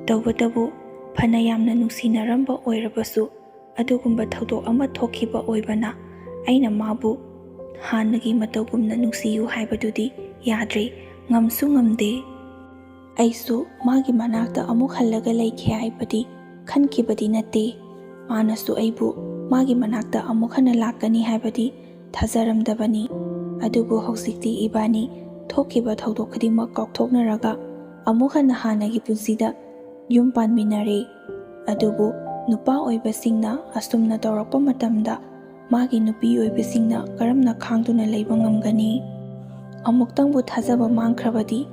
ꯇꯧꯕꯇꯕꯨ, ꯐꯅ ꯌꯥꯝꯅ ꯅꯨꯡꯁꯤꯅꯔꯝꯕ ꯑꯣꯏꯔꯕꯁꯨ, ꯑꯗꯨꯒꯨꯝꯕ ꯊꯧꯗꯣꯛ ꯑꯃ ꯊꯣꯛꯈꯤꯕ ꯑꯣꯏꯕꯅ ꯑꯩꯅ ꯃꯥꯕꯨ ꯍꯥꯟꯅꯒꯤ ꯃꯇꯧꯒꯨꯝꯅ ꯅꯨꯡꯁꯤꯌꯨ ꯍꯥꯏꯕꯗꯨꯗꯤ ꯌꯥꯗ꯭ꯔꯦ, ꯉꯝꯁꯨ ꯉꯝꯗꯦ꯫ ꯑꯩꯁꯨ ꯃꯥꯒꯤ ꯃꯅꯥꯛꯇ ꯑꯃꯨꯛ ꯍꯜꯂꯒ ꯂꯩꯈꯤ ꯍꯥꯏꯕꯗꯤ ꯈꯟꯈꯤꯕꯗꯤ ꯅꯠꯇꯦ꯫ ꯃꯥꯅꯁꯨ ꯑꯩꯕꯨ ꯃꯥꯒꯤ ꯃꯅꯥꯛꯇ ꯑꯃꯨꯛ ꯍꯟꯅ ꯂꯥꯛꯀꯅꯤ ꯍꯥꯏꯕꯗꯤ ꯊꯥꯖꯔꯝꯗꯕꯅꯤ꯫ ꯑꯗꯨꯕꯨ ꯍꯧꯖꯤꯛꯇꯤ ꯏꯕꯥꯅꯤ ꯊꯣꯛꯈꯤꯕ ꯊꯧꯗꯣꯛ ꯈꯨꯗꯤꯡꯃꯛ ꯀꯥꯎꯊꯣꯛꯅꯔꯒ ꯑꯃꯨꯛ ꯍꯟꯅ ꯍꯥꯟꯅꯒꯤ ꯄꯨꯟꯁꯤꯗ ꯌꯨꯝ ꯄꯥꯟꯃꯤꯟꯅꯔꯦ꯫ ꯑꯗꯨꯕꯨ ꯅꯨꯄꯥ ꯑꯣꯏꯕꯁꯤꯡꯅ ꯑꯁꯨꯝꯅ ꯇꯧꯔꯛꯄ ꯃꯇꯝꯗ ꯃꯥꯒꯤ ꯅꯨꯄꯤ ꯑꯣꯏꯕꯁꯤꯡꯅ ꯀꯔꯝꯅ ꯈꯥꯡꯗꯨꯅ ꯂꯩꯕ ꯉꯝꯒꯅꯤ? ꯑꯃꯨꯛꯇꯪꯕꯨ ꯊꯥꯖꯕ ꯃꯥꯡꯈ꯭ꯔꯕꯗꯤ,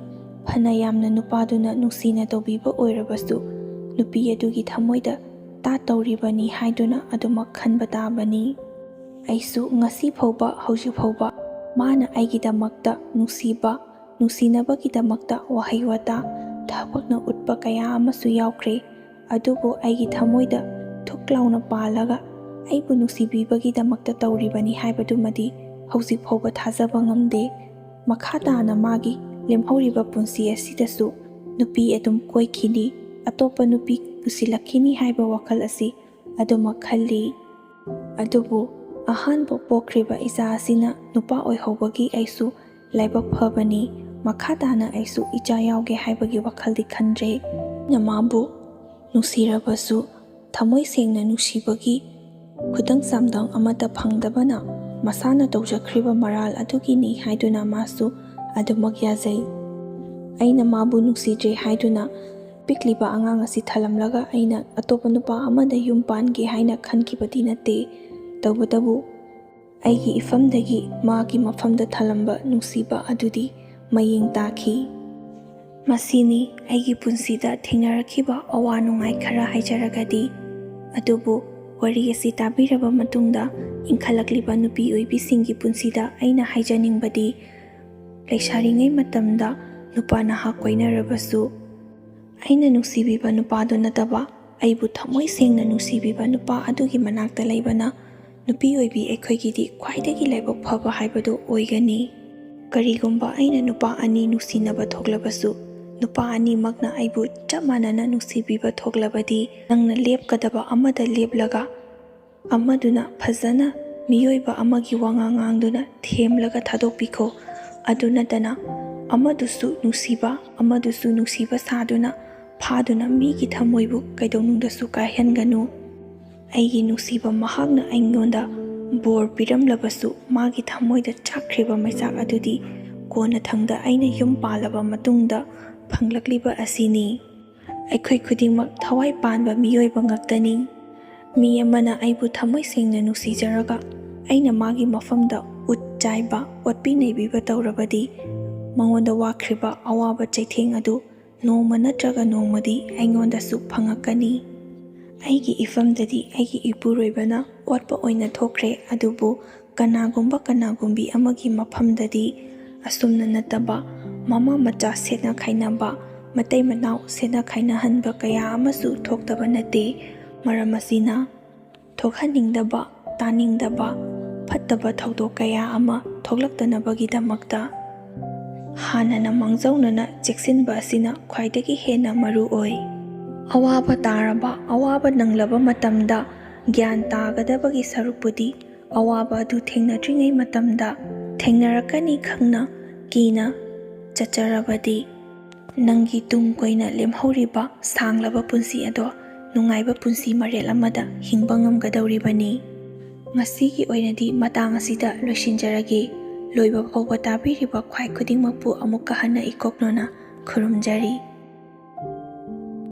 ꯐꯅ ꯌꯥꯝꯅ ꯅꯨꯄꯥꯗꯨꯅ ꯅꯨꯡꯁꯤꯅ ꯇꯧꯕꯤꯕ ꯑꯣꯏꯔꯕꯁꯨ, ꯅꯨꯄꯤ ꯑꯗꯨꯒꯤ ꯊꯃꯣꯏꯗ ꯇꯥꯠ ꯇꯧꯔꯤꯕꯅꯤ ꯍꯥꯏꯗꯨꯅ ꯑꯗꯨꯃꯛ ꯈꯟꯕ ꯇꯥꯕꯅꯤ꯫ ꯑꯩꯁꯨ ꯉꯁꯤ ꯐꯥꯎꯕ, ꯍꯧꯖꯤꯛ ꯐꯥꯎꯕ ꯃꯥꯅ ꯑꯩꯒꯤꯗꯃꯛꯇ ꯅꯨꯡꯁꯤꯕ, ꯅꯨꯡꯁꯤꯅꯕꯒꯤꯗꯃꯛꯇ ꯋꯥꯍꯩ ꯋꯥꯇꯥ ꯊꯕꯛꯅ ꯎꯠꯄ ꯀꯌꯥ ꯑꯃꯁꯨ ꯌꯥꯎꯈ꯭ꯔꯦ꯫ ꯑꯗꯨꯕꯨ ꯑꯩꯒꯤ ꯊꯃꯣꯏꯗ ꯊꯨꯛ ꯂꯥꯎꯅ ꯄꯥꯜꯂꯒ ꯑꯩꯕꯨ ꯅꯨꯡꯁꯤꯕꯤꯕꯒꯤꯗꯃꯛꯇ ꯇꯧꯔꯤꯕꯅꯤ ꯍꯥꯏꯕꯗꯨꯃꯗꯤ ꯍꯧꯖꯤꯛ ꯐꯥꯎꯕ ꯊꯥꯖꯕ ꯉꯝꯗꯦ꯫ ꯃꯈꯥ ꯇꯥꯅ ꯃꯥꯒꯤ ꯂꯦꯝꯍꯧꯔꯤꯕ ꯄꯨꯟꯁꯤ ꯑꯁꯤꯗꯁꯨ ꯅꯨꯄꯤ ꯑꯗꯨꯝ ꯀꯣꯏꯈꯤꯅꯤ, ꯑꯇꯣꯞꯄ ꯅꯨꯄꯤ ꯄꯨꯁꯤꯜꯂꯛꯈꯤꯅꯤ ꯍꯥꯏꯕ ꯋꯥꯈꯜ ꯑꯁꯤ ꯑꯗꯨꯃꯛ ꯈꯜꯂꯤ꯫ ꯑꯗꯨꯕꯨ ꯑꯍꯥꯟꯕ ꯄꯣꯛꯈ꯭ꯔꯤꯕ ꯏꯆꯥ ꯑꯁꯤꯅ ꯅꯨꯄꯥ ꯑꯣꯏꯍꯧꯕꯒꯤ ꯑꯩꯁꯨ ꯂꯥꯏꯕꯛ ꯐꯕꯅꯤ꯫ ꯃꯈꯥ ꯇꯥꯅ ꯑꯩꯁꯨ ꯏꯆꯥ ꯌꯥꯎꯒꯦ ꯍꯥꯏꯕꯒꯤ ꯋꯥꯈꯜꯗꯤ ꯈꯟꯗ꯭ꯔꯦ꯫ ꯑꯩꯅ ꯃꯥꯕꯨ ꯅꯨꯡꯁꯤꯔꯕꯁꯨ, ꯊꯃꯣꯏ ꯁꯦꯡꯅ ꯅꯨꯡꯁꯤꯕꯒꯤ ꯈꯨꯗꯝ ꯆꯥꯡꯗꯝ ꯑꯃꯠꯇ ꯐꯪꯗꯕꯅ ꯃꯁꯥꯅ ꯇꯧꯖꯈ꯭ꯔꯤꯕ ꯃꯔꯥꯜ ꯑꯗꯨꯒꯤꯅꯤ ꯍꯥꯏꯗꯨꯅ ꯃꯥꯁꯨ ꯑꯗꯨꯃꯛ ꯌꯥꯖꯩ꯫ ꯑꯩꯅ ꯃꯥꯕꯨ ꯅꯨꯡꯁꯤꯗ꯭ꯔꯦ ꯍꯥꯏꯗꯨꯅ ꯄꯤꯛꯂꯤꯕ ꯑꯉꯥꯡ ꯑꯁꯤ ꯊꯂꯝꯂꯒ ꯑꯩꯅ ꯑꯇꯣꯞꯄ ꯅꯨꯄꯥ ꯑꯃꯗ ꯌꯨꯝ ꯄꯥꯟꯒꯦ ꯍꯥꯏꯅ ꯈꯟꯈꯤꯕꯗꯤ ꯅꯠꯇꯦ꯫ ꯇꯧꯕꯇꯕꯨ, ꯑꯩꯒꯤ ꯏꯐꯝꯗꯒꯤ ꯃꯥꯒꯤ ꯃꯐꯝꯗ ꯊꯂꯝꯕ ꯅꯨꯡꯁꯤꯕ ꯑꯗꯨꯗꯤ ꯃꯌꯦꯡ ꯇꯥꯈꯤ꯫ ꯃꯁꯤꯅꯤ ꯑꯩꯒꯤ ꯄꯨꯟꯁꯤꯗ ꯊꯦꯡꯅꯔꯛꯈꯤꯕ ꯑꯋꯥ ꯅꯨꯡꯉꯥꯏ ꯈꯔ ꯍꯥꯏꯖꯔꯒꯗꯤ꯫ ꯑꯗꯨꯕꯨ ꯋꯥꯔꯤ ꯑꯁꯤ ꯇꯥꯕꯤꯔꯕ ꯃꯇꯨꯡꯗ ꯏꯟꯈꯠꯂꯛꯂꯤꯕ ꯅꯨꯄꯤ ꯑꯣꯏꯕꯤꯁꯤꯡꯒꯤ ꯄꯨꯟꯁꯤꯗ ꯑꯩꯅ ꯍꯥꯏꯖꯅꯤꯡꯕꯗꯤ, ꯂꯩꯁꯥꯔꯤꯉꯩ ꯃꯇꯝꯗ ꯅꯨꯄꯥ ꯅꯍꯥ ꯀꯣꯏꯅꯔꯕꯁꯨ, ꯑꯩꯅ ꯅꯨꯡꯁꯤꯕꯤꯕ ꯅꯨꯄꯥꯗꯨ ꯅꯠꯇꯕ, ꯑꯩꯕꯨ ꯊꯃꯣꯏ ꯁꯦꯡꯅ ꯅꯨꯡꯁꯤꯕꯤꯕ ꯅꯨꯄꯥ ꯑꯗꯨꯒꯤ ꯃꯅꯥꯛꯇ ꯂꯩꯕꯅ ꯅꯨꯄꯤ ꯑꯣꯏꯕꯤ ꯑꯩꯈꯣꯏꯒꯤꯗꯤ ꯈ꯭ꯋꯥꯏꯗꯒꯤ ꯂꯥꯏꯕꯛ ꯐꯕ ꯍꯥꯏꯕꯗꯨ ꯑꯣꯏꯒꯅꯤ꯫ ꯀꯔꯤꯒꯨꯝꯕ ꯑꯩꯅ ꯅꯨꯄꯥ ꯑꯅꯤ ꯅꯨꯡꯁꯤꯅꯕ ꯊꯣꯛꯂꯕꯁꯨ, ꯅꯨꯄꯥ ꯑꯅꯤꯃꯛꯅ ꯑꯩꯕꯨ ꯆꯞ ꯃꯥꯟꯅꯅ ꯅꯨꯡꯁꯤꯕꯤꯕ ꯊꯣꯛꯂꯕꯗꯤ, ꯅꯪꯅ ꯂꯦꯞꯀꯗꯕ ꯑꯃꯗ ꯂꯦꯞꯂꯒ, ꯑꯃꯗꯨꯅ ꯐꯖꯅ ꯃꯤꯑꯣꯏꯕ ꯑꯃꯒꯤ ꯋꯥꯉꯥꯡ ꯉꯥꯡꯗꯨꯅ ꯊꯦꯝꯂꯒ ꯊꯥꯗꯣꯛꯄꯤꯈꯣ꯫ ꯑꯗꯨ ꯅꯠꯇꯅ ꯑꯃꯗꯨꯁꯨ ꯅꯨꯡꯁꯤꯕ, ꯑꯃꯗꯨꯁꯨ ꯅꯨꯡꯁꯤꯕ ꯁꯥꯗꯨꯅ ꯐꯥꯗꯨꯅ ꯃꯤꯒꯤ ꯊꯃꯣꯏꯕꯨ ꯀꯩꯗꯧꯅꯨꯡꯗꯁꯨ ꯀꯥꯏꯍꯟꯒꯅꯨ꯫ ꯑꯩꯒꯤ ꯅꯨꯡꯁꯤꯕ ꯃꯍꯥꯛꯅ ꯑꯩꯉꯣꯟꯗ ꯕꯣꯔ ꯄꯤꯔꯝꯂꯕꯁꯨ, ꯃꯥꯒꯤ ꯊꯃꯣꯏꯗ ꯆꯥꯛꯈ꯭ꯔꯤꯕ ꯃꯩꯆꯥꯛ ꯑꯗꯨꯗꯤ ꯀꯣꯟꯅꯊꯪꯗ ꯑꯩꯅ ꯌꯨꯝ ꯄꯥꯜꯂꯕ ꯃꯇꯨꯡꯗ ꯐꯪꯂꯛꯂꯤꯕ ꯑꯁꯤꯅꯤ꯫ ꯑꯩꯈꯣꯏ ꯈꯨꯗꯤꯡꯃꯛ ꯊꯋꯥꯏ ꯄꯥꯟꯕ ꯃꯤꯑꯣꯏꯕ ꯉꯥꯛꯇꯅꯤ꯫ ꯃꯤ ꯑꯃꯅ ꯑꯩꯕꯨ ꯊꯃꯣꯏ ꯁꯦꯡꯅ ꯅꯨꯡꯁꯤꯖꯔꯒ ꯑꯩꯅ ꯃꯥꯒꯤ ꯃꯐꯝꯗ ꯎꯠ ꯆꯥꯏꯕ, ꯑꯣꯠꯄꯤ ꯅꯩꯕꯤꯕ ꯇꯧꯔꯕꯗꯤ, ꯃꯉꯣꯟꯗ ꯋꯥꯈ꯭ꯔꯤꯕ ꯑꯋꯥꯕ ꯆꯩꯊꯦꯡ ꯑꯗꯨ ꯅꯣꯡꯃ ꯅꯠꯇ꯭ꯔꯒ ꯅꯣꯡꯃꯗꯤ ꯑꯩꯉꯣꯟꯗꯁꯨ ꯐꯪꯉꯛꯀꯅꯤ꯫ ꯑꯩꯒꯤ ꯏꯐꯝꯗꯗꯤ ꯑꯩꯒꯤ ꯏꯄꯨꯔꯣꯏꯕꯅ ꯑꯣꯠꯄ ꯑꯣꯏꯅ ꯊꯣꯛꯈ꯭ꯔꯦ, ꯑꯗꯨꯕꯨ ꯀꯅꯥꯒꯨꯝꯕ ꯀꯅꯥꯒꯨꯝꯕꯤ ꯑꯃꯒꯤ ꯃꯐꯝꯗꯗꯤ ꯑꯁꯨꯝꯅ ꯅꯠꯇꯕ, ꯃꯃꯥ ꯃꯆꯥ ꯁꯦꯠꯅ ꯈꯥꯏꯅꯕ, ꯃꯇꯩ ꯃꯅꯥꯎ ꯁꯦꯠꯅ ꯈꯥꯏꯅꯍꯟꯕ ꯀꯌꯥ ꯑꯃꯁꯨ ꯊꯣꯛꯇꯕ ꯅꯠꯇꯦ꯫ ꯃꯔꯝ ꯑꯁꯤꯅ, ꯊꯣꯛꯍꯟꯅꯤꯡꯗꯕ, ꯇꯥꯅꯤꯡꯗꯕ, ꯐꯠꯇꯕ ꯊꯧꯗꯣꯛ ꯀꯌꯥ ꯑꯃ ꯊꯣꯛꯂꯛꯇꯅꯕꯒꯤꯗꯃꯛꯇ ꯍꯥꯟꯅꯅ ꯃꯥꯡꯖꯧꯅꯅ ꯆꯦꯛꯁꯤꯟꯕ ꯑꯁꯤꯅ ꯈ꯭ꯋꯥꯏꯗꯒꯤ ꯍꯦꯟꯅ ꯃꯔꯨ ꯑꯣꯏ꯫ ꯑꯋꯥꯕ ꯇꯥꯔꯕ, ꯑꯋꯥꯕ ꯅꯪꯂꯕ ꯃꯇꯝꯗ ꯒ꯭ꯌꯥꯟ ꯇꯥꯒꯗꯕꯒꯤ ꯁꯔꯨꯛꯄꯨꯗꯤ, ꯑꯋꯥꯕ ꯑꯗꯨ ꯊꯦꯡꯅꯗ꯭ꯔꯤꯉꯩ ꯃꯇꯝꯗ ꯊꯦꯡꯅꯔꯛꯀꯅꯤ ꯈꯪꯅ ꯀꯤꯅ ꯆꯠꯆꯔꯕꯗꯤ, ꯅꯪꯒꯤ ꯇꯨꯡ ꯀꯣꯏꯅ ꯂꯦꯝꯍꯧꯔꯤꯕ ꯁꯥꯡꯂꯕ ꯄꯨꯟꯁꯤ ꯑꯗꯣ ꯅꯨꯡꯉꯥꯏꯕ ꯄꯨꯟꯁꯤ ꯃꯔꯦꯜ ꯑꯃꯗ ꯍꯤꯡꯕ ꯉꯝꯒꯗꯧꯔꯤꯕꯅꯤ꯫ ꯉꯁꯤꯒꯤ ꯑꯣꯏꯅꯗꯤ ꯃꯇꯥꯡ ꯑꯁꯤꯗ ꯂꯣꯏꯁꯤꯟꯖꯔꯒꯦ꯫ ꯂꯣꯏꯕ ꯐꯥꯎꯕ ꯇꯥꯕꯤꯔꯤꯕ ꯈ꯭ꯋꯥꯏ ꯈꯨꯗꯤꯡꯃꯛꯄꯨ ꯑꯃꯨꯛꯀ ꯍꯟꯅ ꯏꯀꯣꯛꯅꯅ ꯈꯨꯔꯨꯝꯖꯔꯤ꯫